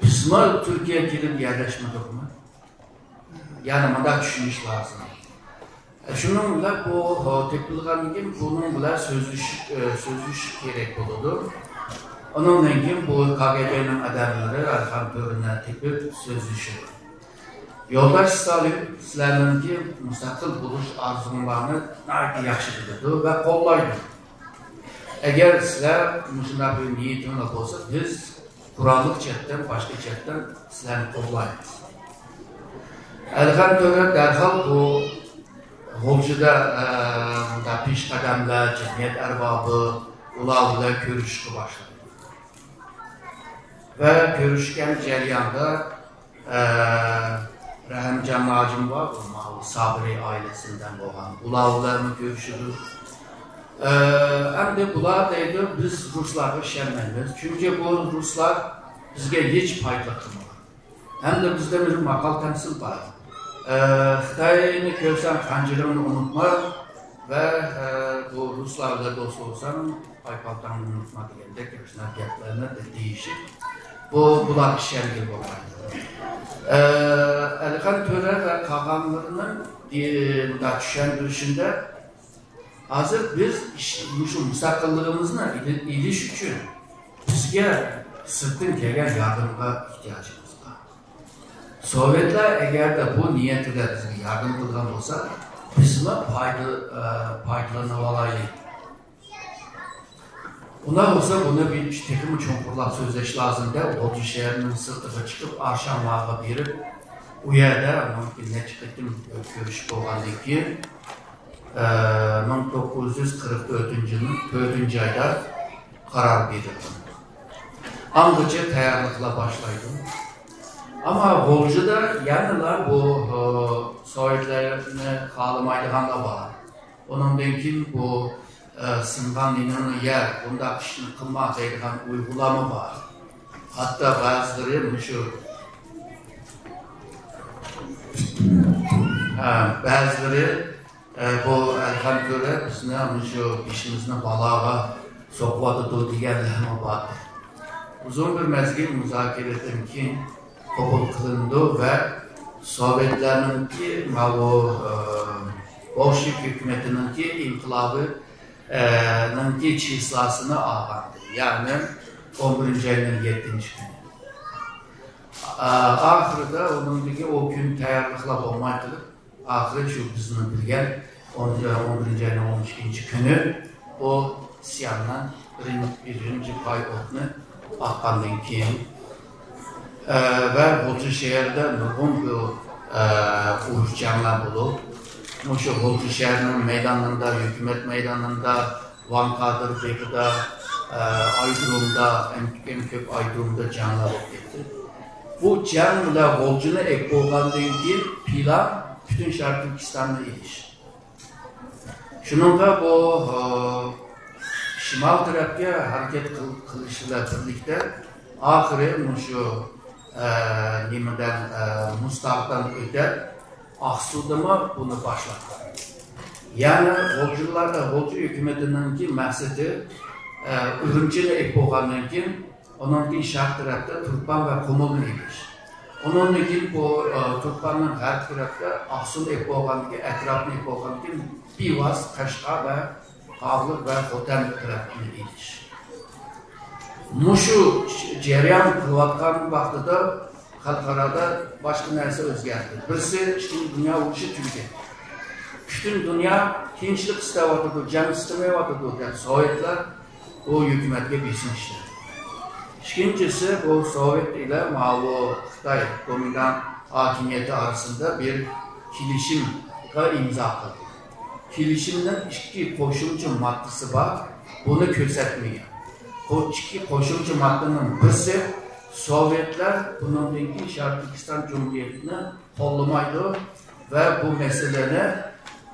بىزمۇ تۈركىيەگە كېلىپ يەرلەشمىدۇقمۇ؟ يەنى مۇنداق چۈشىنىش لازىم. شۇنىڭ بىلەن بۇ، ھو، تېپىلغاندىن كېيىن بۇنىڭ بىلەن سۆزلىشىش، ئە، سۆزلىشىش كېرەك بولىدۇ. ئۇنىڭدىن كېيىن بۇ كاگېبېنىڭ ئادەملىرى ئەلغەن تۆرىنى تېپىپ سۆزلىشىدۇ. يولداش ستالىن، سىلەرنىڭكى مۇستەقىل بولۇش ئارزۇڭلارنى ناھايىتى ياخشى بىلىدۇ ۋە قوللايدۇ. ئەگەر سىلەر مۇشۇنداق بىر نىيىتىڭلار بولسا، بىز قوراللىق جەھەتتىن، باشقا جەھەتتىن سىلەرنى قوللايمىز. ئەلغەن تۆرە دەرھال بۇ غۇلجىدا، ئە، مۇنداق پېشقەدەملەر، جەمئىيەت ئەربابى، ئۇلار بىلەن كۆرۈشۈشكە باشلىدى. ۋە كۆرۈشكەن جەرياندا، ئە، رەھىمجان ھاجىم بار، بۇ ماۋۇ سابىرى ئائىلىسىدىن بولغان. ئۇلار بىلەنمۇ كۆرۈشىدۇ. ئە، ئەمدى بۇلار دەيدۇ، بىز رۇسلارغا ئىشەنمەيمىز. چۈنكى بۇ رۇسلار بىزگە ھېچ پايدىلىق قىلمىغان. ھەمدە بىزدە بىر ماقال تەمسىل بار. ئە، خىتاينى كۆرسەڭ، خەنجىرىڭنى ئۇنتۇما ۋە، ئە، بۇ رۇسلار بىلەن دوست بولساڭ، پاي-پالتاڭنى ئۇنتۇما دېگەندەك شۇنداق گەپلەرنى دېيىشىپ، بۇ، بۇلار ئىشەنگىلى بولمايدۇ. ئە، ئەلغەن تۆرە ۋە قالغانلىرىنىڭ دې-، مۇنداق چۈشەندۈرۈشىندە، ھازىر بىز ئىش-، مۇشۇ مۇستەقىللىقىمىزنى ئېلى-، ئېلىش ئۈچۈن بىزگە سىرتتىن كەلگەن ياردەمگە ئېھتىياجىمىز بار. سوۋېتلار ئەگەردە بۇ نىيەت بىلەن بىزگە ياردەم قىلغان بولسا، بىزمۇ پايدا-، ئە، پايدىلىنىۋالايلى. ئۇنداق بولسا، بۇنى بىر تېخىمۇ چوڭقۇرلاپ سۆزلەش لازىم دەپ، غۇلجا شەھىرىنىڭ سىرتىغا چىقىپ، ئارشانلارغا بېرىپ، ئۇ يەردە مانا نەچچە قېتىم كۆرۈشۈپ بولغاندىن كېيىن، ئە، مىڭ توققۇز يۈز قىرىق تۆتىنچى يىلنىڭ تۆتىنچى ئايدا قارار بېرىلدى. ئاڭغىچە تەييارلىقلار باشلايدۇ. ئەمما غۇلجىدا يەنىلا بۇ، ئە، سوۋېتلارنى خالىمايدىغانلار بار. ئۇنىڭدىن كېيىن بۇ، ئە، سىنغان نېنىڭنى يەر، بۇنداق ئىشنى قىلما دەيدىغان ئۇيغۇرلارمۇ بار. ھەتتا بەزىلىرى مۇشۇ، ھە، بەزىلىرى، ئە، بۇ ئەلغەن تۆرە بىزنى مۇشۇ بېشىمىزنى بالاغا سوقۇۋاتىدۇ دېگەنلەرمۇ بار. ئۇزۇن بىر مەزگىل مۇزاكىرىدىن كېيىن قوبۇل قىلىنىدۇ ۋە سوۋېتلارنىڭكى ماۋۇ، ئە، بولشېۋىك ھۆكۈمىتىنىڭكى ئىنقىلابى، ئە، نىڭكى چىسلاسىنى ئالغانىدى. يەنى ئون بىرىنچى ئاينىڭ يەتتىنچى كۈنى. ئە، ئاخىرىدا ئۇنىڭدىكى ئۇ كۈن تەييارلىقلار بولماي قېلىپ، ئاخىرى شۇ بىزنىڭ بىلگەن ئون، ئون بىرىنچى ئاينىڭ ئون ئىككىنچى كۈنى بۇ ئىسياننىڭ بىرىنچى، بىرىنچى پاي ئوتنى ئاتقاندىن كېيىن، ئە، ۋە غۇلجا شەھىرىدە نۇرغۇن بۇ، ئە، ئۇرۇش جەڭلەر بولۇپ، مۇشۇ غۇلجا شەھىرىنىڭ مەيدانىدا، ھۆكۈمەت مەيدانىدا، ۋاڭ قادىر بېغىدا، ئە، ئايرودرومدا، ئەڭ، ئەڭ كۆپ ئايرودرومدا جەڭلەر بولۇپ كەتتى. بۇ جەڭ بىلەن غۇلجىنى ئېلىپ بولغاندىن كېيىن پىلان پۈتۈن شەرقىي تۈركىستاننى ئېلىش. شۇنىڭغا بۇ، ئە، شىمال تەرەپكە ھەرىكەت قىل-، قىلىش بىلەن بىرلىكتە ئاخىرى مۇشۇ، ئە، نېمىدىن، ئە، مۇزتاغدىن ئۆتەپ، ئاقسۇدىمۇ بۇنى باشلىدى. يەنى غۇلجىلاردا غۇلجا ھۆكۈمىتىنىڭكى مەقسىتى، ئە، ئۈرۈمچىنى ئېلىپ بولغاندىن كېيىن، ئۇنىڭدىن كېيىن شەرق تەرەپتە تۇرپان ۋە قۇمۇلنى ئېلىش. ئۇنىڭدىن كېيىن بۇ، ئە، تۇرپاننىڭ غەرب تەرەپتە ئاقسۇنى ئېلىپ بولغاندىن كېيىن، ئەتراپنى ئېلىپ بولغاندىن كېيىن، بىۋاسىتە قەشقەر ۋە قاغلىق ۋە خوتەن تەرەپنى ئېلىش. مۇشۇ جەريان قىلىۋاتقان ۋاقتىدا خەلقئارادا باشقا نەرسە ئۆزگەردى. بىرسى، ئىككىنچى دۇنيا ئۇرۇشى تۈگىدى. پۈتۈن دۇنيا تىنچلىق ئىستەۋاتىدۇ، جەڭ ئىستىمەيۋاتىدۇ دەپ سوۋېتلار بۇ ھۆكۈمەتكە بېسىم ئىشلەتتى. ئىككىنچىسى، بۇ سوۋېت ئىلە ماۋۇ خىتاي گومىنداڭ ھاكىمىيىتى ئارىسىدا بىر كېلىشىمگە ئىمزا قىلدى. كېلىشىمنىڭ ئىككى قوشۇمچە ماددىسى بار، بۇنى كۆرسەتمىگەن. بۇ ئىككى قوشۇمچە ماددىنىڭ بىرسى، سوۋېتلار بۇنىڭدىن كېيىن شەرقىي تۈركىستان جۇمھۇرىيىتىنى قوللىمايدۇ ۋە بۇ مەسىلىنى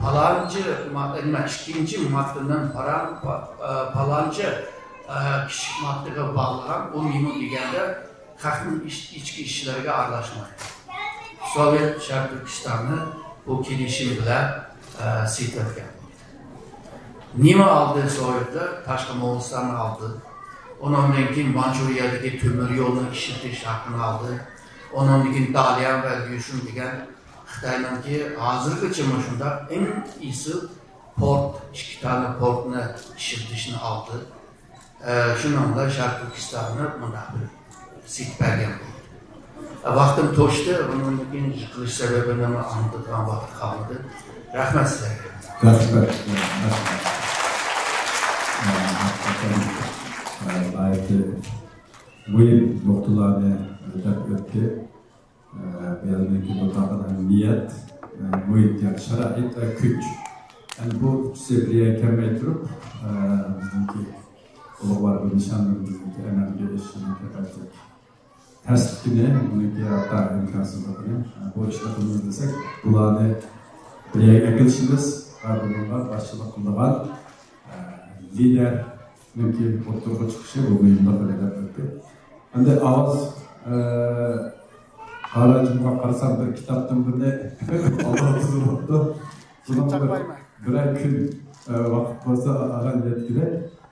پالانچى ما-، نېمە، ئىككىنچى ماددىنىڭ پاران-، پا-، ئە، پالانچى، ئە، كىچىك ماددىغا باغلىغان، ئۇ نېمە دېگەندە خەقنىڭ ئىچ-، ئىچكى ئىشلىرىغا ئارىلاشمايدۇ. سوۋېت شەرقىي تۈركىستاننى بۇ كېلىشىم بىلەن، ئە، سېتىۋەتكەن. نېمە ئالدى سوۋېتلار؟ تاشقى موڭغۇلىستاننى ئالدى. ئۇنىڭدىن كېيىن مانچۇرىيەدىكى تۆمۈر يولنى ئىشلىتىش ھەققىنى ئالدى. ئۇنىڭدىن كېيىن داليان ۋە ليۇشۈن دېگەن خىتاينىڭكى ھازىرغىچە مۇشۇنداق ئەڭ ئېسىل پورت، ئىككى دانە پورتنى ئىشلىتىشنى ئالدى. ئە، شۇنىڭ بىلەن شەرقىي تۈركىستاننى مۇنداق بىر سېتىپ بەرگەن بولدى. ئە، ۋاقتىم توشتى، بۇنىڭدىن كېيىن يىقىلىش سەۋەبىنى ئاڭلىتىدىغان ۋاقىت قالمىدى. رەھمەت سىلەرگە. رەھمەت. رەھمەت. ئە، ھەقىقەتەن، ئە، ناھايىتى مۇھىم نۇقتىلارنى دەپ ئۆتتى. ئە، بۇ يەردىكى بۇ تاقىدىغان نىيەت، ئە، مۇھىت، يەنى شارائىت ۋە كۈچ. يەنى بۇ ئۈچىسى بىر يەرگە كەلمەي تۇرۇپ، ئە، بىزنىڭكى ئۇلۇغۋار بۇ نىشانلىرىمىزنىڭكى ئەمەلگە ئېشىشىنىڭكى بەلكى تەسلىكىنى، بۇنىڭكى ھەتتا ئىمكانسىزلىقىنى، ئە، بۇ ئىشنى قىلىمىز دېسەك، بۇلارنى بىر يەرگە ئەكېلىشىمىز ۋە بۇنىڭغا باشچىلىق قىلىدىغان، ئە، لىدېر نىڭكى ئوتتۇرىغا چىقىشى بۇ مۇھىملىقىنى دەپ ئۆتتى. ئەمدى ئاۋاز، ئە، قاراجىمغا قارىسام، بىر كىتابتىن بىرنى ئالدىغا تىزىۋاپتۇ. بۇنىڭ بىر، بىرەر كۈن، ئە، ۋاقىت بولسا ئاران يەتكىلى.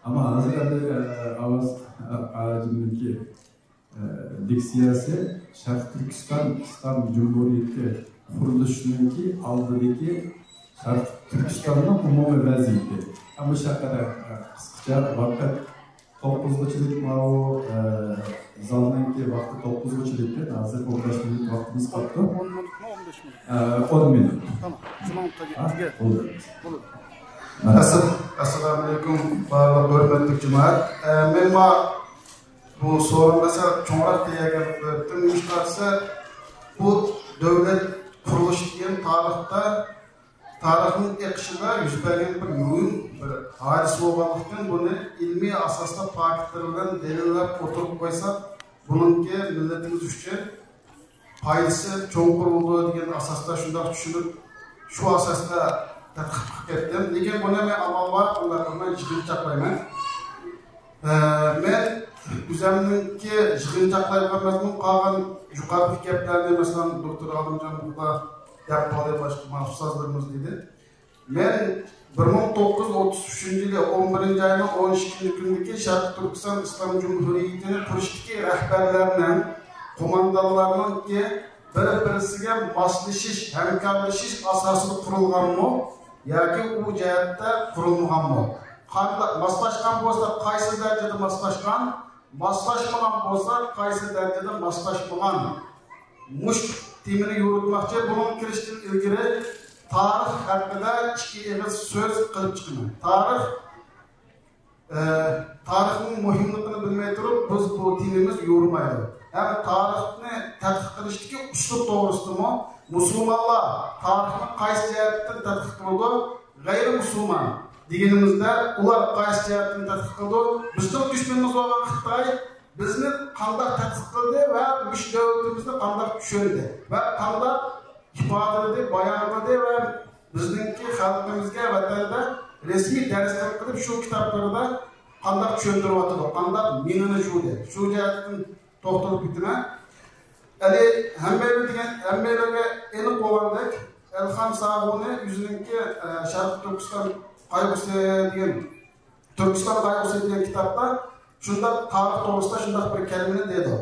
ئەمما ھازىر ئەمدى، ئە، ئاۋاز، ئە، قاراجىمنىڭكى ئە، لېكسىيەسى شەرقىي تۈركىستان ئىسلام جۇمھۇرىيىتى قۇرۇلۇشىنىڭكى ئالدىدىكى شەرقىي تۈركىستاننىڭ ئومۇمىي ۋەزىيىتى. ھەم مۇشۇ ھەققىدە، ئە، قىسقىچە ۋاقىت توققۇزغىچىلىك ماۋۇ، ئە، زالنىڭكى ۋاقتى توققۇزغىچىلىككەن، ھازىر ئون بەش مىنۇت ۋاقتىمىز قاپتۇ. ئون مىنۇتمۇ، ئون بەش مىنۇت؟ ئە، ئون مىنۇت. تامام. شۇنىڭ ھە، تەگى-، بولدى. بولدى. ئەسسالامۇئەلەيكۇم، بارلىق ھۆرمەتلىك جامائەت. ئە، مەن ما بۇ سورۇن مەسىلە چوڭراق دېگەن بىر تۈرمىش قارىسا، بۇ دۆلەت قۇرۇلۇشى دېگەن تارىختا، تارىخنىڭ ئېقىشىدا يۈز بەرگەن بىر مۇھىم بىر ھادىسە بولغانلىقتىن، بۇنى ئىلمىي ئاساستا پاكىتلار بىلەن دەلىللەپ ئوتتۇرىغا قويساق، بۇنىڭكى مىللىتىمىز ئۈچۈن پايدىسى چوڭقۇر بولىدۇ دېگەن ئاساستا شۇنداق چۈشىنىپ، شۇ ئاساستا تەتقىق قىلىپ كەتتىم. لېكىن بۇنى مەن ئامال بار، ئۇنداق قىلماي يىغىنچاقلايمەن. ئە، مەن ئۆزۈمنىڭكى يىغىنچاقلايدىغان مەزمۇن قالغان يۇقىرىقى گەپلەرنى، مەسىلەن، دوكتور ئالىمجان بۇغدا دەپ قالدى، باشقا ما ئۇستازلىرىمىز دېدى. مەن بىر مىڭ توققۇز يۈز ئوتتۇز ئۈچىنچى يىلى ئون بىرىنچى ئاينىڭ ئون ئىككىنچى كۈنىدىكى شەرقىي تۈركىستان ئىسلام جۇمھۇرىيىتىنى قۇرۇشتىكى رەھبەرلەرنىڭ، قوماندانلارنىڭكى بىر-بىرسىگە ماسلىشىش، ھەمكارلىشىش ئاساسىدا قۇرۇلغانمۇ ياكى ئۇ جەھەتتە قۇرۇلمىغانمۇ؟ قانداق ماسلاشقان بولسا، قايسى دەرىجىدە ماسلاشقان؟ ماسلاشمىغان بولسا، قايسى دەرىجىدە ماسلاشمىغان؟ مۇشۇ تېمىنى يورۇتماقچى. بۇنىڭغا كىرىشتىن ئىلگىرى تارىخ ھەققىدە ئىككى ئېغىز سۆز قىلىپ چىقىمەن. تارىخ، ئە، تارىخنىڭ مۇھىملىقىنى بىلمەي تۇرۇپ، بىز بۇ تېمىمىز يورۇمايدۇ. ھەم تارىخنى تەتقىق قىلىشتىكى ئۇسلۇب توغرىسىدىمۇ، مۇسۇلمانلار تارىخنى قايسى جەھەتتىن تەتقىق قىلىدۇ؟ غەيرىي مۇسۇلمان دېگىنىمىزدە، ئۇلار قايسى جەھەتتىن تەتقىق قىلىدۇ؟ بىزنىڭ دۈشمىنىمىز بولغان خىتاي بىزنى قانداق تەتقىق قىلدى ۋە مۇشۇ دۆلىتىمىزنى قانداق چۈشەندى ۋە قانداق ئىپادىلىدى، بايان قىلدى ۋە بىزنىڭكى خەلقىمىزگە ۋەتەندە رەسمىي دەرسلىك قىلىپ، شۇ كىتابلىرىدا قانداق چۈشەندۈرۈۋاتىدۇ، قانداق مېڭىنى جۇدى، شۇ جەھەتتىن توختىلىپ ئۆتىمەن. ئەلى ھەممەيلەن دېگەن، ھەممەيلەنگە ئېنىق بولغاندەك، ئەلخان ساغۇنى ئۆزىنىڭكى، ئە، شەرقىي تۈركىستان قايغۇسى دېگەن، تۈركىستان قايغۇسى دېگەن كىتابتا شۇنداق تارىخ توغرىسىدا شۇنداق بىر كەلىمىنى دەيدۇ.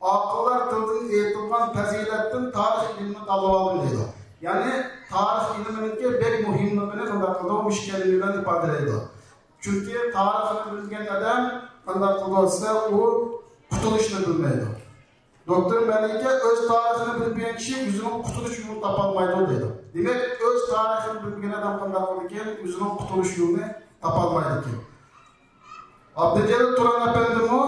ئاقىللار تىلىدىن ئېيتىلغان پەزىلەتتىن تارىخ ئىلمىنى تاللىۋالدىم دەيدۇ. يەنى تارىخ ئىلمىنىڭكى بەك مۇھىملىقىنى قانداق قىلىدۇ؟ مۇشۇ كەلىمە بىلەن ئىپادىلەيدۇ. چۈنكى تارىخنى بىلمىگەن ئادەم قانداق قىلىدۇ دېسە، ئۇ قۇتۇلۇشنى بىلمەيدۇ. دوكتور مەلىكە ئۆز تارىخىنى بىلمىگەن كىشى ئۆزىنىڭ قۇتۇلۇش يولىنى تاپالمايدۇ دەيدۇ. دېمەك، ئۆز تارىخىنى بىلمىگەن ئادەم قانداق قىلىدىكەن؟ ئۆزىنىڭ قۇتۇلۇش يولىنى تاپالمايدىكەن. ئابدۇجېلىل تۇران ئەپەندىمۇ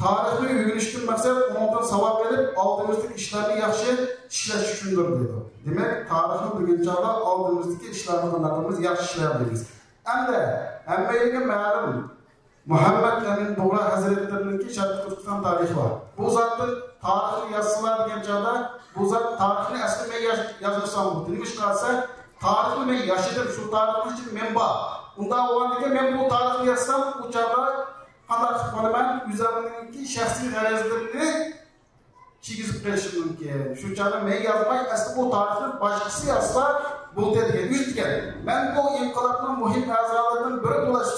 تارىخنى ئۆگىنىشتىن مەقسەت ئۇنىڭدىن ساۋاق ئېلىپ، ئالدىمىزدىكى ئىشلارنى ياخشى ئىشلەش ئۈچۈندۇر دەيدۇ. دېمەك، تارىخنى بىلگەن چاغدا ئالدىمىزدىكى ئىشلارنى قانداق قىلىمىز؟ ياخشى ئىشلەيمىز. ئەمدى ھەممەيلەنگە مەلۇم، مۇھەممەد ئەمىن بۇغرا ھەزرەتلىرىنىڭكى شەرقىي تۈركىستان تارىخى بار. بۇ زاتتىن تارىخنى يازسىلا دېگەن چاغدا، بۇ زات تارىخنى ئەسلى مەن ياز-، يازمىسام بولدى. نېمىشقا دېسە، تارىخنى مەن ياشىدىم، شۇ تارىخنىڭ ئىچىدە مەن بار. ئۇنداق بولغاندىكىن مەن بۇ تارىخنى يازسام، ئۇ چاغدا قانداق قىلىپ بولىمەن؟ ئۆزۈمنىڭكى شەخسىي غەرەزلىرىنى كىيگۈزۈپ قېلىشىم مۇمكىن. شۇ چاغدا مەن يازماي، ئەسلى بۇ تارىخنى باشقىسى يازسا بولدى دېگەن. ئۆزى دېگەن، مەن بۇ ئىنقىلابنىڭ مۇھىم ئەزالىرىدىن بىرى بولۇش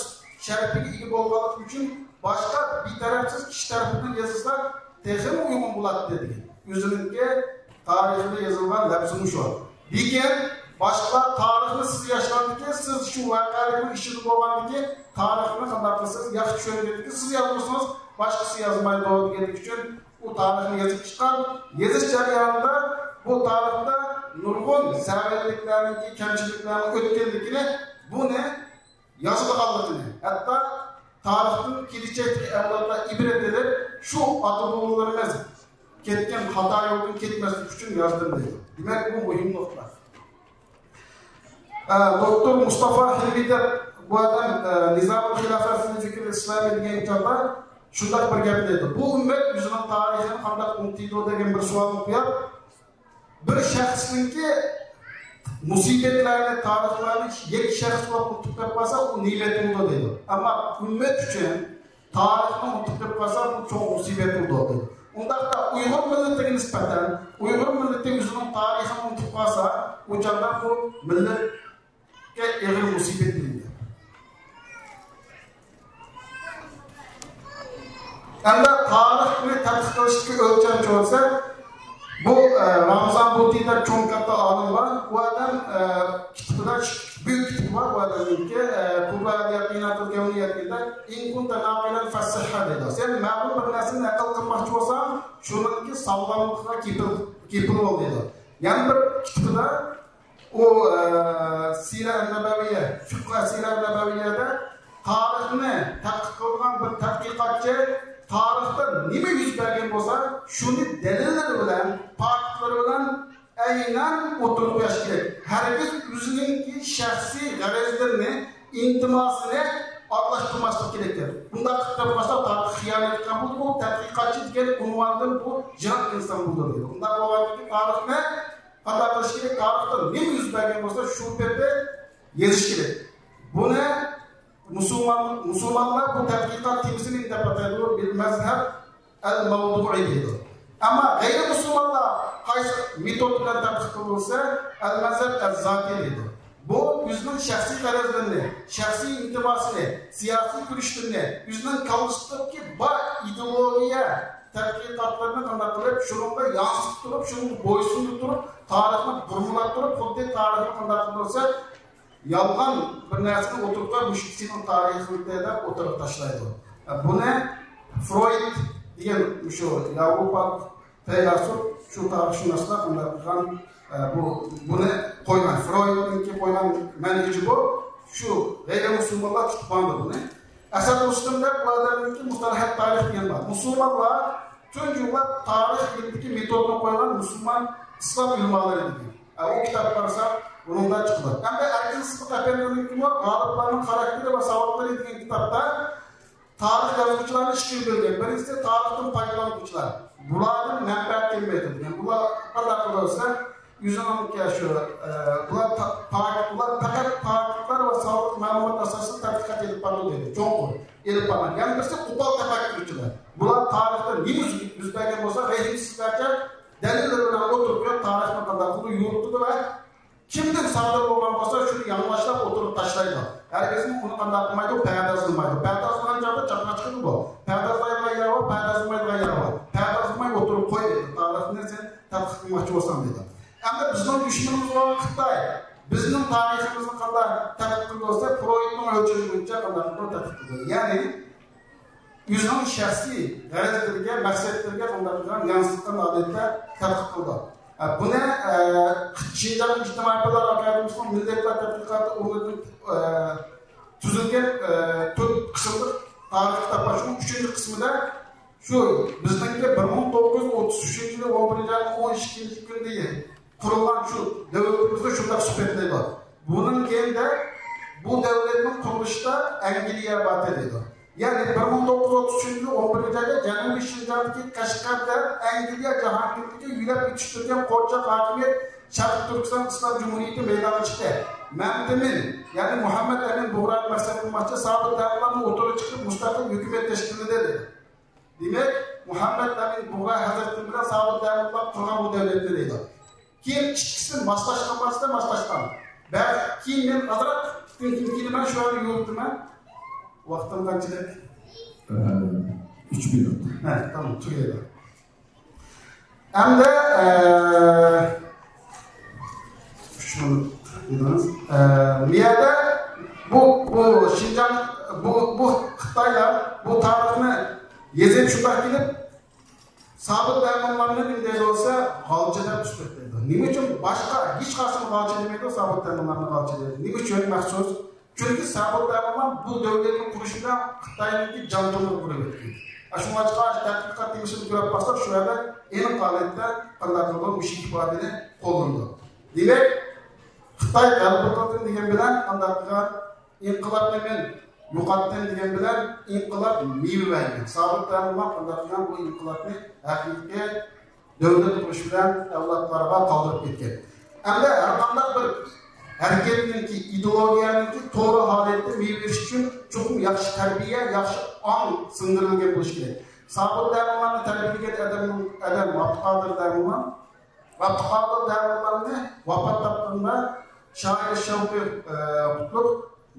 شەرىپىگە ئىگە بولغانلىقىم ئۈچۈن باشقا بىتەرەپسىز كىشى تەرىپىدىن يېزىلسا تېخىمۇ ئۇيغۇن بولاتتى دېگەن. ئۆزىنىڭكى تارىخىدا يېزىلغان لەپزىمۇ شۇ. لېكىن باشقىلار تارىخنى سىز ياشىغاندىكىن، سىز شۇ ۋەقەلىكنىڭ ئىچىدە بولغاندىكىن، تارىخنى قانداق قىلسىڭىز ياخشى چۈشەنگەندىكىن، سىز يازمىسىڭىز باشقىسى يازمايدۇ دېگەنلىكى ئۈچۈن ئۇ تارىخنى يېزىپ چىققان. يېزىش جەريانىدا بۇ تارىختا نۇرغۇن سەۋەنلىكلەرنىڭكى، كەمچىلىكلەرنىڭ ئۆتكەنلىكىنى، بۇنى يازىدىغانلىقىنى، ھەتتا تارىختىن كېلىچەكتىكى ئەۋلادلار ئىبرەت ئېلىپ، شۇ ئاتا-بوۋىلىرىمىز كەتكەن خاتا يولدىن كەتمەسلىك ئۈچۈن يازدىم دەيدۇ. دېمەك، بۇ مۇھىم نۇقتا. ئە، دوكتور مۇستافا ھىلۋى دەپ بۇ ئادەم، ئە، نىزامۇل خىلاپەت فىل فىكرىل ئىسلامى دېگەن كىتابتا شۇنداق بىر گەپ دەيدۇ. بۇ ئۈممەت ئۆزىنىڭ تارىخىنى قانداق ئۇنتۇيدۇ دېگەن بىر سوئالنى قويۇپ، بىر شەخسنىڭكى مۇسىبەتلەرنى، تارىخلارنى يەككە شەخس بولۇپ ئۇنتۇپ قېلىپ قالسا، ئۇ نېمەت بولىدۇ دەيدۇ. ئەمما ئۈممەت ئۈچۈن تارىخنى ئۇنتۇپ قېلىپ قالسا، بۇ چوڭ مۇسىبەت بولىدۇ دەيدۇ. ئۇنداقتا ئۇيغۇر مىللىتىگە نىسبەتەن، ئۇيغۇر مىللىتى ئۆزىنىڭ تارىخىنى ئۇنتۇپ قالسا، ئۇ چاغدا بۇ مىللەت ئېغىر مۇسىبەت دېيىلگەن. ئەمدى تارىخنى تەتقىق قىلىشتىكى ئۆلچەم چۈشەنسەك، بۇ، ئە، رامزان بۇتى دەپ چوڭ كاتتا ئالىم بار. بۇ ئادەم، ئە، كىتابىدا، بۈيۈك كىتابى بار بۇ ئادەمنىڭكى، ئە، كۇبرا يەقىناتۇل كەۋنىيە دېگەندە، «ئىن كۇنتە ناقىلەن فەسسىھھا» دەيدۇ. سەن مەلۇم بىر نەرسىنى نەقىل قىلماقچى بولساڭ، شۇنىڭكى ساغلاملىقىغا كېپىل، كېپىل بول دەيدۇ. يەنە بىر كىتابىدا ئۇ، ئە، سىرە نەبەۋىيە، فىقھۇ سىرە نەبەۋىيەدە تارىخنى تەتقىق قىلىدىغان بىر تەتقىقاتچى تارىختا نېمە يۈز بەرگەن بولسا، شۇنى دەلىللىرى بىلەن، پاكىتلىرى بىلەن ئەينەن ئوتتۇرىغا قويۇش كېرەك. ھەرگىز ئۆزىنىڭكى شەخسىي غەرەزلىرىنى، ئىنتىماسىنى ئارىلاشتۇرماسلىق كېرەك. بۇنداق قىلىپ قالسا، تارىخقا خىيانەت قىلغان بولىدۇ. بۇ تەتقىقاتچى دېگەن ئۇنۋاندىن بۇ جىناق ئىنسان بولىدۇ. بۇنداق بولغاندىكىن تارىخنى قانداق قىلىش كېرەك؟ تارىختا نېمە يۈز بەرگەن بولسا، شۇ پېتى يېزىش كېرەك. بۇنى مۇسۇلمان، مۇسۇلمانلار بۇ تەتقىقات تېمىسىنى نېمە دەپ ئاتايدۇ؟ بىل مەزھەب ئەل مەۋدۇئى دەيدۇ. ئەمما غەيرىي مۇسۇلمانلار قايسى مېتود بىلەن تەتقىق قىلىپ بولسا، ئەل مەزھەب ئەز زاتى دەيدۇ. بۇ ئۆزىنىڭ شەخسىي غەرەزلىرىنى، شەخسىي ئىنتىماسىنى، سىياسىي كۈرىشلىرىنى، ئۆزىنىڭ كاللىسىدىكى بار ئىدېئولوگىيە تەتقىقاتلىرىنى قانداق قىلىپ، شۇنىڭغا يانسىتىپ تۇرۇپ، شۇنىڭغا بويسۇندۇرۇپ تۇرۇپ، تارىخنى بۇرمىلاپ تۇرۇپ، خۇددى تارىخنى قانداق قىلىپ بولسا، يالغان بىر نەرسىنى ئوتتۇرىغا قويۇپ، مۇشۇ كىشىنىڭ تارىخى دەپ ئوتتۇرىغا تاشلايدۇ. بۇنى فرويد دېگەن مۇشۇ ياۋروپالىق پەيلاسوپ، شۇ تارىخشۇناسلار قانداق قىلغان، بۇ، بۇنى قويغان، فرويدنىڭكى قويغان مەنھىجى بۇ. شۇ غەيرىي مۇسۇلمانلار تۇتۇپ قالدى بۇنى. ئەسەد رۇستۇم دەپ بۇ ئادەمنىڭكى مۇستەلىھەت تارىخ دېگەن بار. مۇسۇلمانلار تۇنجى يوللاپ تارىخ ئىلمىدىكى مېتودنى قويغان مۇسۇلمان ئىسلام ئۆلىمالىرى دېگەن. ئە، ئۇ كىتاب قارىساق، بۇنىڭدا چىقىدۇ. ئەمدى ئەركىن سىدىق ئەپەندىنىڭكىمۇ غالىبلارنىڭ خاراكتېرى ۋە ساۋاقلىرى دېگەن كىتابتا تارىخ يازغۇچىلارنى ئىككىگە بۆلگەن. بىرىنچىسى تارىختىن پايدىلانغۇچىلار. بۇلاردىن مەنپەئەت كەلمەيدۇ دېگەن. بۇلار قانداق قىلىدۇ دېسە، ئۆزىنىڭكى شۇ، ئە، بۇلار تا-، پاك-، بۇلار پەقەت پاكىتلار ۋە ساغلىق مەلۇمات ئاساسىدا تەتقىقات ئېلىپ بارىدۇ دەيدۇ. چوڭقۇر ئېلىپ بارمايدۇ. يەنە بىرسى قوپال تەپەككۇرچىلار. بۇلار تارىختا نېمە يۈز، يۈز بەرگەن بولسا، رەھىمسىزلەرچە دەلىللەر بىلەن ئوتتۇرىغا قويۇپ، تارىخنى قانداق قىلىدۇ يورۇتىدۇ ۋە كىمدىن سادىر بولغان بولسا، شۇنى ياڭلاشلاپ ئوتتۇرىغا تاشلايدۇ. ھەرگىزمۇ ئۇنى قانداق قىلمايدۇ؟ پەردازلىمايدۇ. پەردازلىغان چاغدا چاققان چىقىدۇ بۇ. پەردازلايدىغان يەر بار، پەردازلىمايدىغان يەر بار. پەردازلىماي ئوتتۇرىغا قوي دەيدۇ. تارىخنى سەن تەتقىق قىلماقچى بولساڭ دەيدۇ. ئەمدى بىزنىڭ دۈشمىنىمىز بولغان خىتاي بىزنىڭ تارىخىمىزنى قانداق تەتقىق قىلىدۇ دېسە، فرويدنىڭ ئۆلچىمى بويىچە قانداق قىلىدۇ تەتقىق قىلىدۇ. يەنى ئۆزىنىڭ شەخسىي غەرەزلىرىگە، مەقسەتلىرىگە قانداق قىلغان يانسىتقان ھالەتتە تەتقىق قىلىدۇ. ئە، بۇنى، ئە، شىنجاڭ ئىجتىمائىي پەنلەر ئاكادېمىيىسىنىڭ مىللەتلەر تەتقىقاتى ئورنىدىن، ئە، تۈزۈلگەن، ئە، تۆت قىسىملىق تارىخىي كىتاب بار. شۇنىڭ ئۈچىنچى قىسمىدا شۇ بىزنىڭكى بىر مىڭ توققۇز يۈز ئوتتۇز ئۈچىنچى يىلى ئون بىرىنچى ئاينىڭ ئون ئىككىنچى كۈنىدە قۇرۇلغان شۇ دۆلىتىمىزنى شۇنداق سۈپەتلەيدۇ. بۇنىڭ كەينىدە بۇ دۆلەتنىڭ قۇرۇلۇشىدا ئەنگلىيە بار دەيدۇ. يەنى بىر مىڭ توققۇز يۈز ئوتتۇز ئۈچىنچى يىلى ئون بىرىنچى ئايدا جەنۇبىي شىنجاڭدىكى قەشقەر دەپ ئەنگلىيە جاھانگىرلىكىگە يۆلەپ يېتىشتۈرگەن قورچاق ھاكىمىيەت شەرقىي تۈركىستان ئىسلام جۇمھۇرىيىتى مەيدانغا چىقتى. مەمتىمىن، يەنى مۇھەممەد ئەمىن بۇغراينى مەقسەت قىلماقچى، سابىت دەموللاممۇ ئوتتۇرىغا چىقىپ مۇستەقىل ھۆكۈمەت تەشكىللىدى دېدى. دېمەك، مۇھەممەد ئەمىن بۇغراي ھەزرىتىم بىلەن سابىت دەموللام قۇرغان بۇ دۆلەتنى دەيدۇ. كېيىن ئىككىسى ماسلاشقان، ماسلاشقان. بەلكى كېيىن مەن ئازراق، كېيىن مەن شۇ يەردە يورۇتىمەن. ۋاقتىم قانچىلىك؟ ئە، ئۈچ مىنۇت. ھە، تامام، تۈگىدى. ئەمدى، ئە، ئۈچ مىنۇت دېدىڭىز. ئە، بۇ يەردە بۇ، بۇ شىنجاڭ، بۇ، بۇ خىتايلار بۇ تارىخنى يېزىپ شۇنداق كېلىپ، سابىت دەموللامنى نېمە دەيدۇ بولسا، غالچى دەپ سۈپەتلەيدۇ. نېمە ئۈچۈن باشقا ھېچقايسىنى غالچى دېمەيدۇ، سابىت دەموللامنى غالچى دەيدۇ؟ نېمە ئۈچۈن مەخسۇس؟ چۈنكى سابىت دەموللام بۇ دۆلەتنى قۇرۇشىدا خىتاينىڭكى جان تومۇرى بولۇپ ئۆتكەن. ئاشۇڭلاشقا تەتقىقات تېمىسىنى كۆرۈپ باقساق، شۇ يەردە ئېنىق ھالەتتە قانداق قىلىدۇ، مۇشۇ ئىپادىنى قوللىنىدۇ. دېمەك، خىتاي غەلىبە قىلدىم دېگەن بىلەن قانداق قىلغان؟ ئىنقىلابنى مەن يوقاتتىم دېگەن بىلەن ئىنقىلاب مېۋە بەرگەن. سابىت دەموللام قانداق قىلغان؟ بۇ ئىنقىلابنى ھەقىقىي دۆلەت قۇرۇش بىلەن ئەۋلادلارغا قالدۇرۇپ كەتكەن. ئەمدى ھەرقانداق بىر ھەرىكەتنىڭكى، ئىدېئولوگىيەنىڭكى توغرا ھالەتتە مېۋە بېرىش ئۈچۈن چوقۇم ياخشى تەربىيە، ياخشى ئاڭ سىڭدۈرۈلگەن بولۇشى كېرەك. سابىت دەموللامنى تەربىيەلىگەن ئادەمنىڭ، ئادەم ئابدۇقادىر دەموللام، ئابدۇقادىر دەموللامنى ۋاپات تاپقىنىدا شائىر شەۋقى، ئە، قۇتلۇق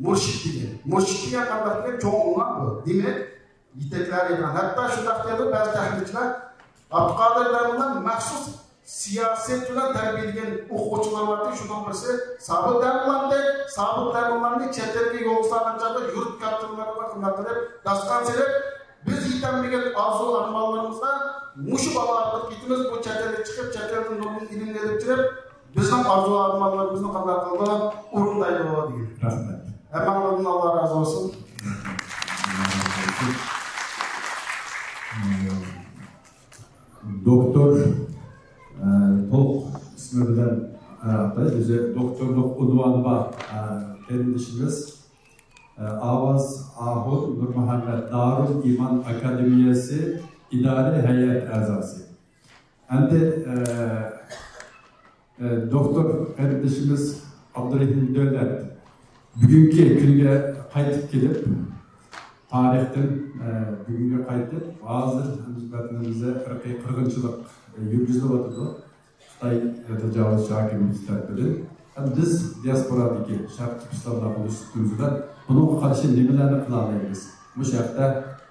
مۇرشىد دېگەن. مۇرشىد دېگەن قانداق دېگەن؟ چوڭ ئىمام بۇ. دېمەك، يېتەكلەيدىغان. ھەتتا شۇنداق دەيدۇ بەزى تەھلىلچىلەر، ئابدۇقادىر دەموللام مەخسۇس سىياسەت بىلەن تەربىيەلىگەن ئوقۇغۇچىلار بار ئىدى، شۇنىڭ بىرسى سابىت دەموللامدى. سابىت دەموللامنى چەت ئەلگە يولغا سالغان چاغدا يۇرت كاتتىلىرىغا قانداق قىلىپ داستىخان سېلىپ، بىز يېتەلمىگەن ئارزۇ ئارمانلىرىمىزغا مۇشۇ بالا ئارقىلىق يېتىمىز، بۇ چەت ئەلگە چىقىپ، چەت ئەلدىن نۇرغۇن ئىلىمنى ئېلىپ كىرىپ، بىزنىڭ ئارزۇ ئارمانلىرىمىزنى قانداق قىلىدۇ، ئورۇندايدۇ دېگەن. رەھمەت. ھەممەڭلاردىن ئاللا رازى بولسۇن. دوكتور، ئە، تولۇق ئىسمى بىلەن، ئە، ئاتايدۇ، ئۆزى دوكتورلۇق ئۇنۋانى بار، ئە، قېرىندىشىمىز، ئە، ئاۋاز ئاخۇن نۇرمۇھەممەت، دارۇل ئىمان ئاكادېمىيەسى ئىدارە ھەيئەت ئەزاسى. ئەمدى، ئە، ئە، دوكتور قېرىندىشىمىز ئابدۇرېھىم دۆلەت بۈگۈنكى كۈنگە قايتىپ كېلىپ، تارىختىن، ئە، بۈگۈنگە قايتىپ، ھازىر ۋەتىنىمىزدە ئىرقىي قىرغىنچىلىق، ئە، يۈرگۈزۈلۈۋاتىدۇ. خىتاي، ئە، تاجاۋۇزچى ھاكىمىيىتى تەرىپىدىن. ھەم بىز دىياسپورادىكى شەرقىي تۈركىستاندا بولۇش ئۈستىمىز بىلەن بۇنىڭغا قارشى نېمىلەرنى قىلالايمىز؟ مۇشۇ ھەقتە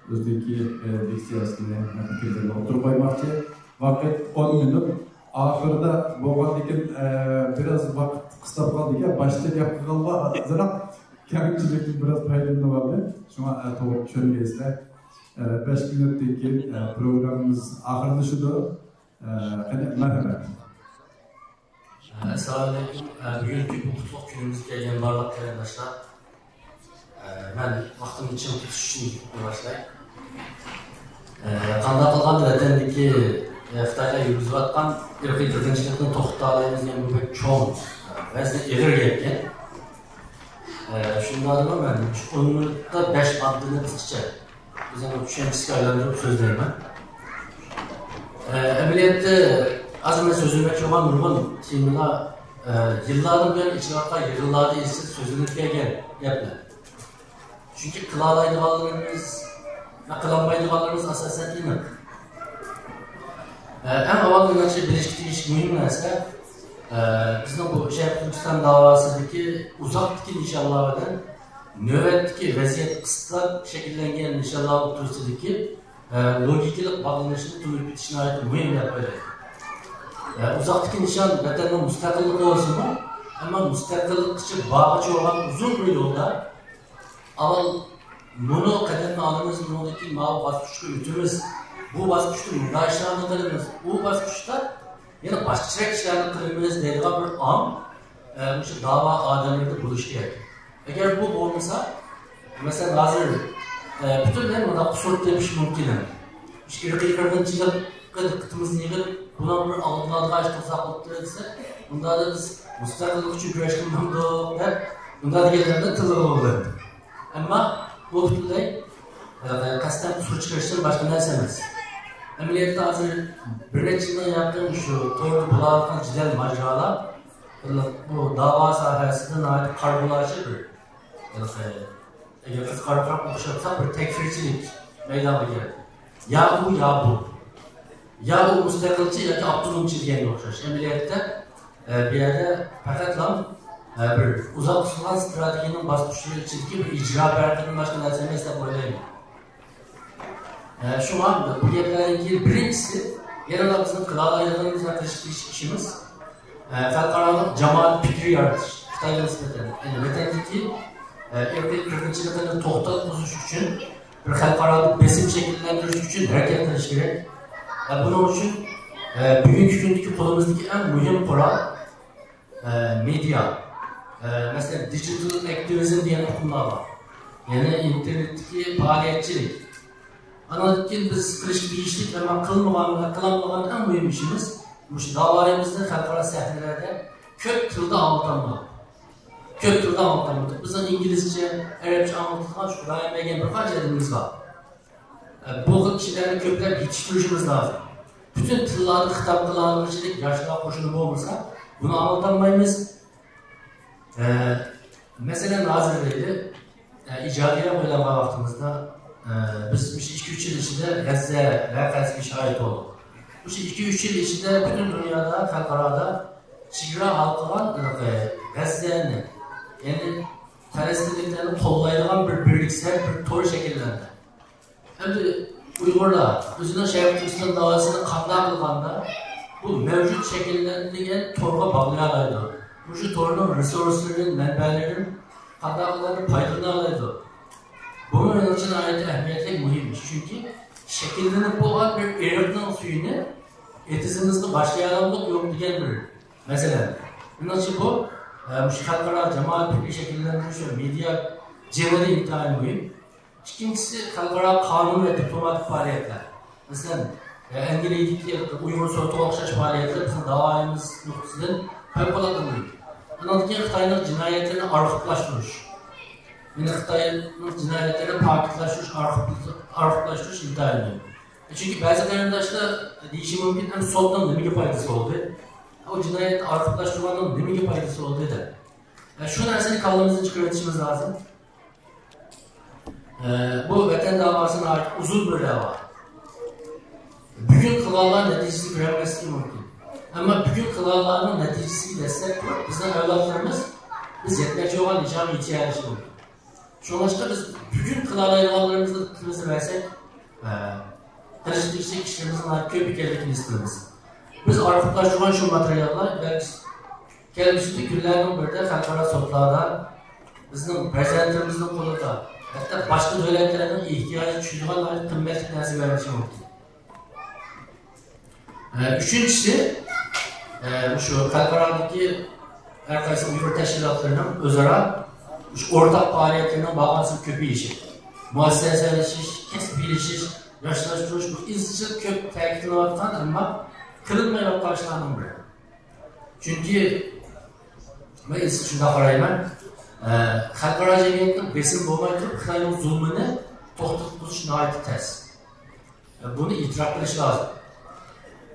ئۆزىنىڭكى، ئە، لېكسىيەسىنى، پىكىرلىرىنى ئوتتۇرىغا قويماقچى. ۋاقىت ئون مىنۇت. ئاخىرىدا بولغاندىكىن، ئە، بىراز ۋاقىت قىستاپ قالدىكەن، باشتا گەپ قىلغانلار ئازراق كەڭچىلىكتىن بىراز پايدىلىنىۋالدى. شۇڭا، ئە، توغرا چۈشەنمەيسىلەر. ئە، بەش مىنۇتتىن كېيىن، ئە، پروگراممىمىز ئاخىرلىشىدۇ. ئە، قېنى، مەرھەمەت. ئەسسالامۇئەلەيكۇم. ئە، بۈگۈنكى بۇ قۇتلۇق كۈنىمىزگە كەلگەن بارلىق قېرىنداشلار. ئە، مەن ۋاقتىمنى چىڭ تۇتۇش ئۈچۈن باشلاي. ئە، قانداق قىلغاندا ۋەتەندىكى، ئە، خىتايلار يۈرگۈزۈۋاتقان ئىرقىي قىرغىنچىلىقنى توختىتالايمىز دېگەن بۇ بەك چوڭ، ئە، ۋەزنى ئېغىر گەپكەن. ئە، شۇنداقلا مەن شۇ ئون مىنۇتتا بەش ماددىنى قىسقىچە بىزنىڭ چۈشەنچىسىگە ئايلاندۇرۇپ سۆزلەيمەن. ئە، ئەمەلىيەتتە، ھازىر مەن سۆزلىمەكچى بولغان نۇرغۇن تېمىلار، ئە، يىللاردىن بۇيان ئېچىلىۋاتقان يىغىنلاردا ئىزچىل سۆزلىنىپ كەلگەن گەپلەر. چۈنكى قىلالايدىغانلىرىمىز ۋە قىلالمايدىغانلىرىمىز ئاساسەن ئېنىق. ئە، ئەڭ ئاۋۋال مېنىڭچە بىلىشكە تېگىشلىك مۇھىم نەرسە، ئە، بىزنىڭ بۇ شەرقىي تۈركىستان داۋاسىدىكى ئۇزاقتىكى نىشانلار بىلەن نۆۋەتتىكى ۋەزىيەت قىستاپ شەكىللەنگەن نىشانلار ئوتتۇرىسىدىكى، ئە، لوگىكىلىق باغلىنىشنى تونۇپ يېتىش ناھايىتى مۇھىم دەپ ئويلايمەن. ئە، ئۇزاقتىكى نىشان ۋەتەننىڭ مۇستەقىللىقى بولسىمۇ، ئەمما مۇستەقىللىققىچە بارغىچە بولغان ئۇزۇن بىر يولدا ئاۋۋال مۇنۇ قەدەمنى ئالىمىز، مۇنىڭدىن كېيىن ماۋۇ باسقۇچقا ئۆتىمىز، بۇ باسقۇچتا مۇنداق ئىشلارنى قىلىمىز، ئۇ باسقۇچتا يەنە باشقىچىراق ئىشلارنى قىلىمىز دەيدىغان بىر ئاڭ، ئە، مۇشۇ داۋا ئادەملىرىدە بولۇشى كېرەك. ئەگەر بۇ بولمىسا، مەسىلەن، ھازىر، ئە، پۈتۈنلەي مۇنداق قۇسۇر تېپىش مۇمكىن. مۇشۇ ئىرقىي قىرغىنچىلىققا دىققىتىمىزنى يىغىپ، بۇنىڭ بىر ئالدىنى ئالىدىغان ئىش قىلساق بوپتۇ دېسە، ئۇنداقتا بىز مۇستەقىللىق ئۈچۈن كۈرەش قىلمامدۇق دەپ، ئۇنداق دېگەنلەرنى تىلغا ئالدى. ئەمما بۇ پۈتۈنلەي، ھېلىقى قەستەن قۇسۇر چىقىرىشتىن باشقا نەرسە ئەمەس. ئەمەلىيەتتە ھازىر بىر نەچچە يىلدىن يېقىن شۇ توردا بولۇۋاتقان جېدەل ماجىرالار بۇ داۋا ساھەسىدە ناھايىتى قارا بۇلاچى بىر ئەگەر قىزىقارلىقراق ئوخشاتساق بىر تەكفىرچىلىك مەيدانغا كەلدى. يا ئۇ يا بۇ. يا ئۇ مۇستەقىلچى ياكى ئاپتونومچى دېگەنگە ئوخشاش. ئەمەلىيەتتە ئە، بۇ يەردە پەقەتلا ئە، بىر ئۇزاققا سوزۇلغان ستراتېگىيەنىڭ باسقۇچلىرى ئىچىدىكى بىر ئىجرا پەرقىدىن باشقا نەرسە ئەمەس دەپ ئويلايمەن. ئە، شۇڭا بۇ گەپلەردىن كېيىن بىرىنچىسى، يەنىلا بىزنىڭ قىلالايدىغىنىمىز ۋە قىلىشقا تېگىشلىك ئىشىمىز، ئە، خەلقئارالىق جامائەت پىكرى يارىتىش. خىتايغا نىسبەتەن، يەنى ۋەتەندىكى ئە، ئىرقىي قىرغىنچىلىقىنى توختاتقۇزۇش ئۈچۈن، بىر خەلقئارادا بېسىم شەكىللەندۈرۈش ئۈچۈن ھەرىكەت قىلىش كېرەك. ئە، بۇنىڭ ئۈچۈن ئە، بۈگۈنكى كۈندىكى قولىمىزدىكى ئەڭ مۇھىم قورال ئە، مېدىيا، ئە، مەسىلەن، دىجىتال ئاكتىۋىزم دېگەن ئۇقۇملار بار. يەنى ئىنتېرنېتتىكى پائالىيەتچىلىك. ئاندىن كېيىن بىز قىلىشقا تېگىشلىك، ئەمما قىلمىغان ۋە قىلالمىغان ئەڭ مۇھىم ئىشىمىز مۇشۇ داۋايىمىزنى خەلقئارا سەھنىلەردە كۆپ تىلدا ئاڭلىتالمىدۇق. كۆپ تىلدا ئاڭلىتالمىدۇق. بىزنىڭ ئىنگلىزچە، ئەرەبچە ئاڭلىتىدىغان شۇ رايان بەرگەن بىر قانچە ئادىمىمىز بار. ئە، بۇ خىل كىشىلەرنى كۆپلەپ يېتىشتۈرۈشىمىز لازىم. پۈتۈن تىللاردا خىتاب قىلالىغۇچىلىك ياشلار قوشۇنى بولمىسا، بۇنى ئاڭلىتالمايمىز. ئە، مەسىلەن، ھازىر دەيلى، ئە، ئىجادىيەت ئويلانغان ۋاقتىمىزدا، ئە، بىز مۇشۇ ئىككى-ئۈچ يىل ئىچىدە غەززە ۋەقەسىگە شاھىت بولدۇق. مۇشۇ ئىككى-ئۈچ يىل ئىچىدە پۈتۈن دۇنيادا، خەلقئارادا چېگرا ھالقىغان، ئە، غەززەنى، يەنى پەلەستىنلىكلەرنى قوللايدىغان بىر بىرلىكسەل بىر تور شەكىللەندى. ئەمدى ئۇيغۇرلار ئۆزىنىڭ شەرقىي تۈركىستان داۋاسىنى قانداق قىلغاندا، بۇ مەۋجۇت شەكىللەنگەن تورغا باغلىيالايدۇ؟ مۇشۇ تورنىڭ رېسۇرسلىرىدىن، مەنبەلىرىدىن قانداق قىلغاندا پايدىلىنالايدۇ؟ بۇمۇ مېنىڭچە ناھايىتى ئەھمىيەتلىك مۇھىم ئىش. چۈنكى شەكىللىنىپ بولغان بىر ئېرىقنىڭ سۈيىنى ئېتىزىمىزغا باشلىيالامدۇق يوق دېگەن بىر مەسىلە. مېنىڭچە بۇ، ئە، مۇشۇ خەلقئارا جامائەت پىكرى شەكىللەندۈرۈش ۋە مېدىيا جېڭىدە ئىنتايىن مۇھىم. ئىككىنچىسى، خەلقئارا قانۇن ۋە دىپلوماتىك پائالىيەتلەر. مەسىلەن، ئەنگلىيەدىكى ئۇيغۇر سوتىغا ئوخشاش پائالىيەتلەر بىزنىڭ داۋايىمىز نۇقتىسىدىن پەۋقۇلئاددە مۇھىم. ئۇنىڭدىن كېيىن خىتاينىڭ جىنايەتلىرىنى ئارخىپلاشتۇرۇش. يەنى خىتاينىڭ جىنايەتلىرىنى پاكىتلاشتۇرۇش، ئارخىپ-، ئارخىپلاشتۇرۇش ئىنتايىن مۇھىم. چۈنكى بەزى قېرىنداشلار دېيىشى مۇمكىن، ئەمدى سوتنىڭ نېمىگە پايدىسى بولدى؟ ئۇ جىنايەتنى ئارخىپلاشتۇرغاننىڭ نېمىگە پايدىسى بولدى دەپ. شۇ نەرسىنى كاللىمىزدىن چىقىرىۋېتىشىمىز لازىم. ئە، بۇ ۋەتەن داۋاسى ناھايىتى ئۇزۇن بىر داۋا. بۈگۈن قىلغانلار نەتىجىسىنى كۆرەلمەسلىكى مۇمكىن. ئەمما بۈگۈن قىلغانلارنىڭ نەتىجىسىگە دەسسەپ تۇرۇپ، بىزنىڭ ئەۋلادلىرىمىز بىز يەتمەكچى بولغان نىشانغا يېتىشەلىشى مۇمكىن. شۇڭلاشقا بىز بۈگۈن قىلالايدىغانلىرىمىزنى قىلىپ بەرسەك، ئە، قىلىشقا تېگىشلىك ئىشلىرىمىزنىڭ ناھايىتى كۆپ ئىكەنلىكىنى ھېس قىلىمىز. بىز ئارخىپلاشتۇرغان شۇ ماتېرىياللار بەلكى كەلگۈسىدىكى كۈنلەرنىڭ بىرىدە خەلقئارا سوتلاردا بىزنىڭ پەرزەنتلىرىمىزنىڭ قولىدا، ھەتتا باشقا دۆلەتلەرنىڭ ئېھتىياجىغا چۈشىدىغان ناھايىتى قىممەتلىك نەرسە بەرمىشى مۇمكىن. ئە، ئۈچىنچىسى، ئە، مۇشۇ خەلقئارادىكى ھەر قايسى ئۇيغۇر تەشكىلاتلىرىنىڭ ئۆزئارا مۇشۇ ئورتاق پائالىيەتلىرىنىڭ بارغانسېرى كۆپىيىشى، مۇئەسسەسەلىشىش، كەسىپلىشىش، ياشلاشتۇرۇش، بۇ ئىزچىل كۆپ تەكىتلىنىۋاتقان، ئەمما قىلىنمايۋاتقان ئىشلارنىڭ بىرى. چۈنكى مەن ئىزچىل شۇنداق قارايمەن، ئە، خەلقئارا جەمئىيەتنىڭ بېسىمى بولماي تۇرۇپ خىتاينىڭ زۇلمىنى توختىتىپ قويۇش ناھايىتى تەس. بۇنى ئېتىراپ قىلىش لازىم.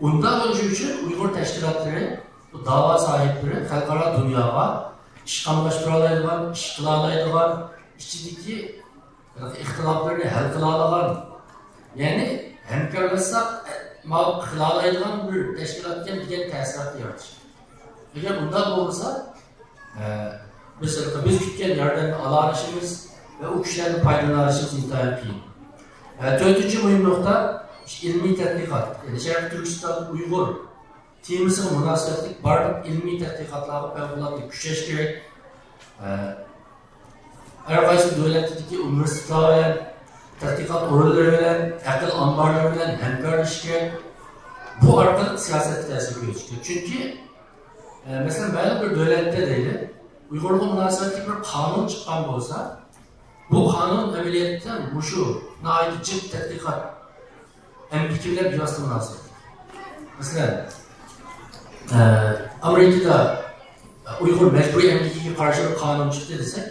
ئۇنداق بولۇشى ئۈچۈن ئۇيغۇر تەشكىلاتلىرى، بۇ داۋا ساھىبلىرى خەلقئارا دۇنياغا ئىش قاملاشتۇرالايدىغان، ئىش قىلالايدىغان، ئىچىدىكى ئىختىلاپلىرىنى ھەل قىلالىغان، يەنى ھەمكارلاشساق مۇۋاپىق قىلالايدىغان بىر تەشكىلاتكەن دېگەن تەسىراتنى يارىتىش. ئەگەر ئۇنداق بولمىسا، ئە، بىز، بىز كۈتكەن ياردەمنى ئالالىشىمىز ۋە ئۇ كىشىلەردىن پايدىلىنالىشىمىز ئىنتايىن قىيىن. ئە، تۆتىنچى مۇھىم نۇقتا، ئىلمىي تەتقىقات. يەنى شەرقىي تۈركىستان ئۇيغۇر تېمىسىغا مۇناسىۋەتلىك بارلىق ئىلمىي تەتقىقاتلارغا پەۋقۇلئاددە كۈچەش كېرەك. ئە، ھەر قايسى دۆلەتتىكى ئۇنىۋېرسىتېتلار بىلەن، تەتقىقات ئورۇنلىرى بىلەن، ئەقىل ئامبارلىرى بىلەن ھەمكارلىشىش كېرەك. بۇ ئارقىلىق سىياسەتكە تەسىر كۆرسىتىش كېرەك. چۈنكى، ئە، مەسىلەن، مەلۇم بىر دۆلەتتە دەيلى، ئۇيغۇرغا مۇناسىۋەتلىك بىر قانۇن چىققان بولسا، بۇ قانۇن ئەمەلىيەتتە مۇشۇ ناھايىتى جىق تەتقىقات ئەمگىكى بىلەن بىۋاسىتە مۇناسىۋەتلىك. مەسىلەن، ئە، ئامېرىكىدا ئۇيغۇر مەجبۇرىي ئەمگىكىگە قارشى بىر قانۇن چىقتى دېسەك،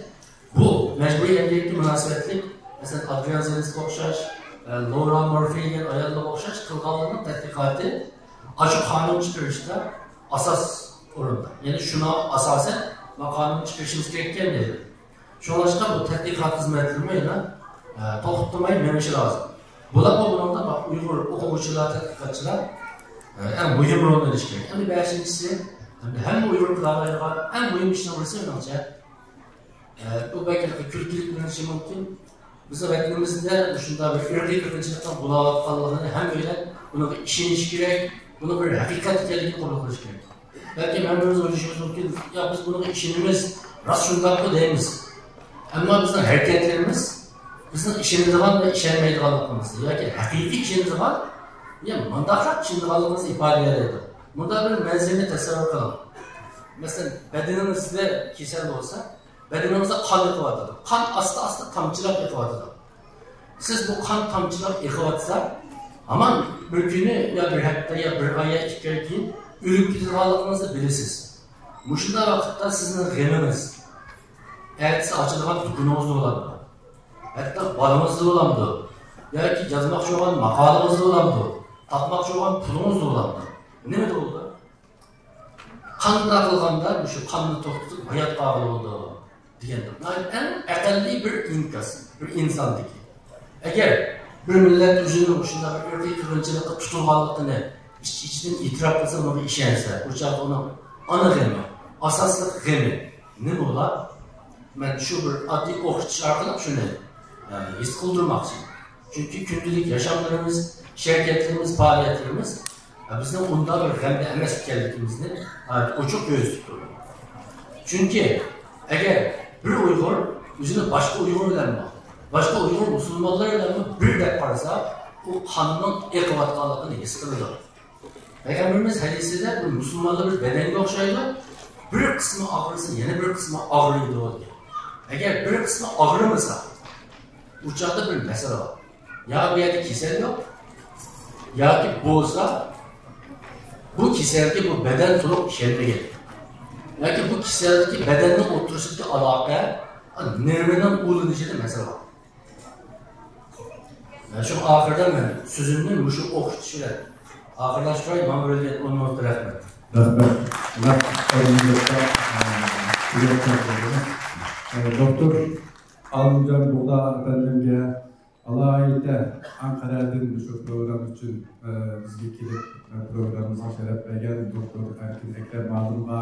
بۇ مەجبۇرىي ئەمگەككە مۇناسىۋەتلىك، مەسىلەن، ئادرىيان زېلېنسكىيغا ئوخشاش، ئە، لورا مورفى دېگەن ئاياللارغا ئوخشاش قىلغانلىرىنىڭ تەتقىقاتى ئاشۇ قانۇن چىقىرىشتا ئاساس ئورۇندا. يەنى شۇنىڭغا ئاساسەن ما قانۇن چىقىرىشىمىز كېرەككەن دېدى. شۇڭلاشقا بۇ تەتقىقات خىزمەتلىرىمۇ يەنە، ئە، توختىماي مېڭىشى لازىم. بۇلارمۇ بۇنىڭدا ئۇيغۇر ئوقۇغۇچىلار، تەتقىقاتچىلار، ئە، ئەڭ مۇھىم رولنى ئېلىشى كېرەك. ئەمدى بەشىنچىسى، ئەمدى ھەممە ئۇيغۇر قىلالايدىغان ئەڭ مۇھىم ئىشنىڭ بىرسى مېنىڭچە، ئە، بۇ بەك كۈلكىلىك بىلىنىشى مۇمكىن. بىزنىڭ ۋەتىنىمىزدە مۇشۇنداق بىر ئىرقىي قىرغىنچىلىقنىڭ بولۇۋاتقانلىقىنى ھەممەيلەن بۇنىڭغا ئىشىنىشى كېرەك، بۇنىڭ بىر ھەقىقەت ئىكەنلىكىنى قوبۇل قىلىشى كېرەك. بەلكىم ھەممىمىز ئويلىشىمىز مۇمكىن، يا بىز بۇنىڭغا ئىشىنىمىز، راست شۇنداققۇ دەيمىز. ئەمما بىزنىڭ ھەرىكەتلىرىمىز بىزنىڭ ئىشىنىدىغان ۋە ئىشەنمەيدىغانلىقىمىزنى ياكى ھەقىقىي ئىشىنىدىغان يا مۇنداقراق ئىشىنىدىغانلىقىمىزنى ئىپادىلىيەلەيدۇ. مۇنداق بىر مەنزىرىنى تەسەۋۋۇر قىلىڭ. مەسىلەن، بەدىنىڭىزدە كېسەل بولسا، بەدىنىڭىزدە قان ئېقىۋاتىدۇ. قان ئاستا-ئاستا تامچىلاپ ئېقىۋاتىدۇ. سىز بۇ قان تامچىلاپ ئېقىۋاتسا، ھامان بىر كۈنى يا بىر ھەپتە يا بىر ئاي يا ئىككى ئاي كېيىن ئۆلۈپ كېتىدىغانلىقىڭىزنى بىلىسىز. مۇشۇنداق ۋاقىتتا سىزنىڭ غېمىڭىز، ئەتىسى ئاچىدىغان دۇكىنىڭىزدا بولامدۇ؟ ھەتتا بالىڭىزدا بولامدۇ؟ ياكى يازماقچى بولغان ماقالىڭىزدا بولامدۇ؟ تاپماقچى بولغان پۇلىڭىزدا بولامدۇ؟ نېمىدە بولىدۇ؟ قانداق قىلغاندا مۇشۇ قاننى توختىتىپ ھايات قالغىلى بولىدۇ دېگەندۇر. ئەڭ ئەقەللىي بىر ئىنكاس، بىر ئىنساندىكى. ئەگەر بىر مىللەت ئۆزىنىڭ شۇنداق بىر ئىرقىي قىرغىنچىلىققا تۇتۇلغانلىقىنى ئىچ-ئىچىدىن ئېتىراپ قىلسا، ئۇنىڭغا ئىشەنسە، ئۇ چاغدا ئۇنىڭ ئانا غېمى، ئاساسلىق غېمى نېمە بولا؟ مەن شۇ بىر ئاددىي ئوخشىتىش ئارقىلىق شۇنى، ئە، ھېس قىلدۇرماقچى. چۈنكى كۈندىلىك ياشاملىرىمىز، ئىش ھەرىكەتلىرىمىز، پائالىيەتلىرىمىز، ئە، بىزنىڭ ئۇنداق بىر غەمدە ئەمەس ئىكەنلىكىمىزنى، ئە، ئوچۇق كۆرسىتىپ تۇرىدۇ. چۈنكى ئەگەر بىر ئۇيغۇر ئۆزىنى باشقا ئۇيغۇر بىلەنمۇ، باشقا ئۇيغۇر مۇسۇلمانلار بىلەنمۇ بىر دەپ قارىسا، ئۇ قاننىڭ ئېقىۋاتقانلىقىنى ھېس قىلىدۇ. پەيغەمبىرىمىز ھەدىسىدە بۇ مۇسۇلمانلار بىر بەدەنگە ئوخشايدۇ، بىر قىسمى ئاغرىسا يەنە بىر قىسمى ئاغرىيدۇ دېگەن. ئەگەر بىر قىسمى ئاغرىمىسا، ئۇ چاغدا بىر مەسىلە بار. يا بۇ يەردە كېسەل يوق، ياكى بولسا بۇ كېسەلگە بۇ بەدەن تولۇق ئىشەنمىگەن. ياكى بۇ كېسەلدىكى بەدەننىڭ ئوتتۇرىسىدىكى ئالاقە، نېرۋىنىڭ ئۇلىنىشىدا مەسىلە بار. شۇ ئاخىرىدا مەن سۆزۈمنى مۇشۇ ئوخشىتىش بىلەن ئاخىرلاشتۇراي. ماڭا بېرىلگەن ئون مىنۇتقا رەھمەت. رەھمەت. نەق ئورنىمىزدا، ئە، تۈگەپ تاشلىدىڭىز. ئە، دوكتور ئالىمجان بۇغدا ئەپەندىمگە ئالاھىدە ئەنقەرەدىن مۇشۇ پروگرامما ئۈچۈن، ئە، بىزگە كېلىپ، ئە، پروگراممىمىزغا شەرەپ بەرگەن دوكتور ئەركىن ئەكرەم ئالىمغا،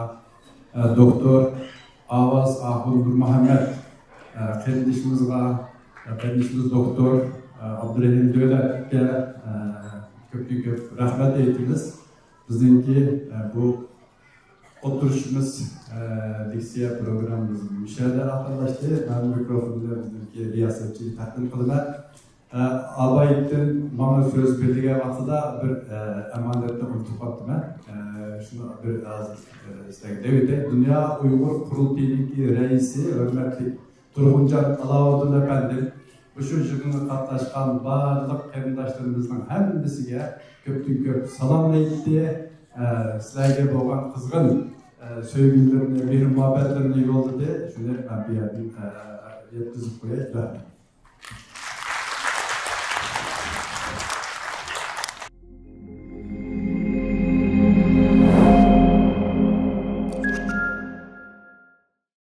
ئە، دوكتور ئاۋاز ئاخۇن نۇرمۇھەممەت، ئە، قېرىندىشىمىزغا، ئە، قېرىندىشىمىز دوكتور، ئە، ئابدۇرېھىم دۆلەتكە، ئە، كۆپتىن كۆپ رەھمەت ئېيتىمىز. بىزنىڭكى، ئە، بۇ ئولتۇرۇشىمىز، ئە، لېكسىيە پروگراممىمىز مۇشۇ يەردە ئاخىرلاشتى. مەن مىكروفوننى بىزنىڭكى رىياسەتچىگە تەقدىم قىلىمەن. ئە، ئابايتتىن ماڭا سۆز بېرىلگەن ۋاقتىدا بىر، ئە، ئامانەتنى ئۇنتۇپ قاپتىمەن. ئە، شۇنى بىر ئاز، ئە، سىلەرگە دەۋېتەي. دۇنيا ئۇيغۇر قۇرۇلتىيىنىڭكى رەئىسى ھۆرمەتلىك تۇرغۇنجان ئالاۋۇدۇن ئەپەندىم مۇشۇ يىغىنغا قاتناشقان بارلىق قېرىنداشلىرىمىزنىڭ ھەممىسىگە كۆپتىن كۆپ سالام ئېيتتى. ئە، سىلەرگە بولغان قىزغىن، ئە، سۆيگۈلىرىنى، مېھىر مۇھەببەتلىرىنى يوللىدى. شۇنى مەن بۇ يەردىن، ئە، يەتكۈزۈپ قوياي. رەھمەت.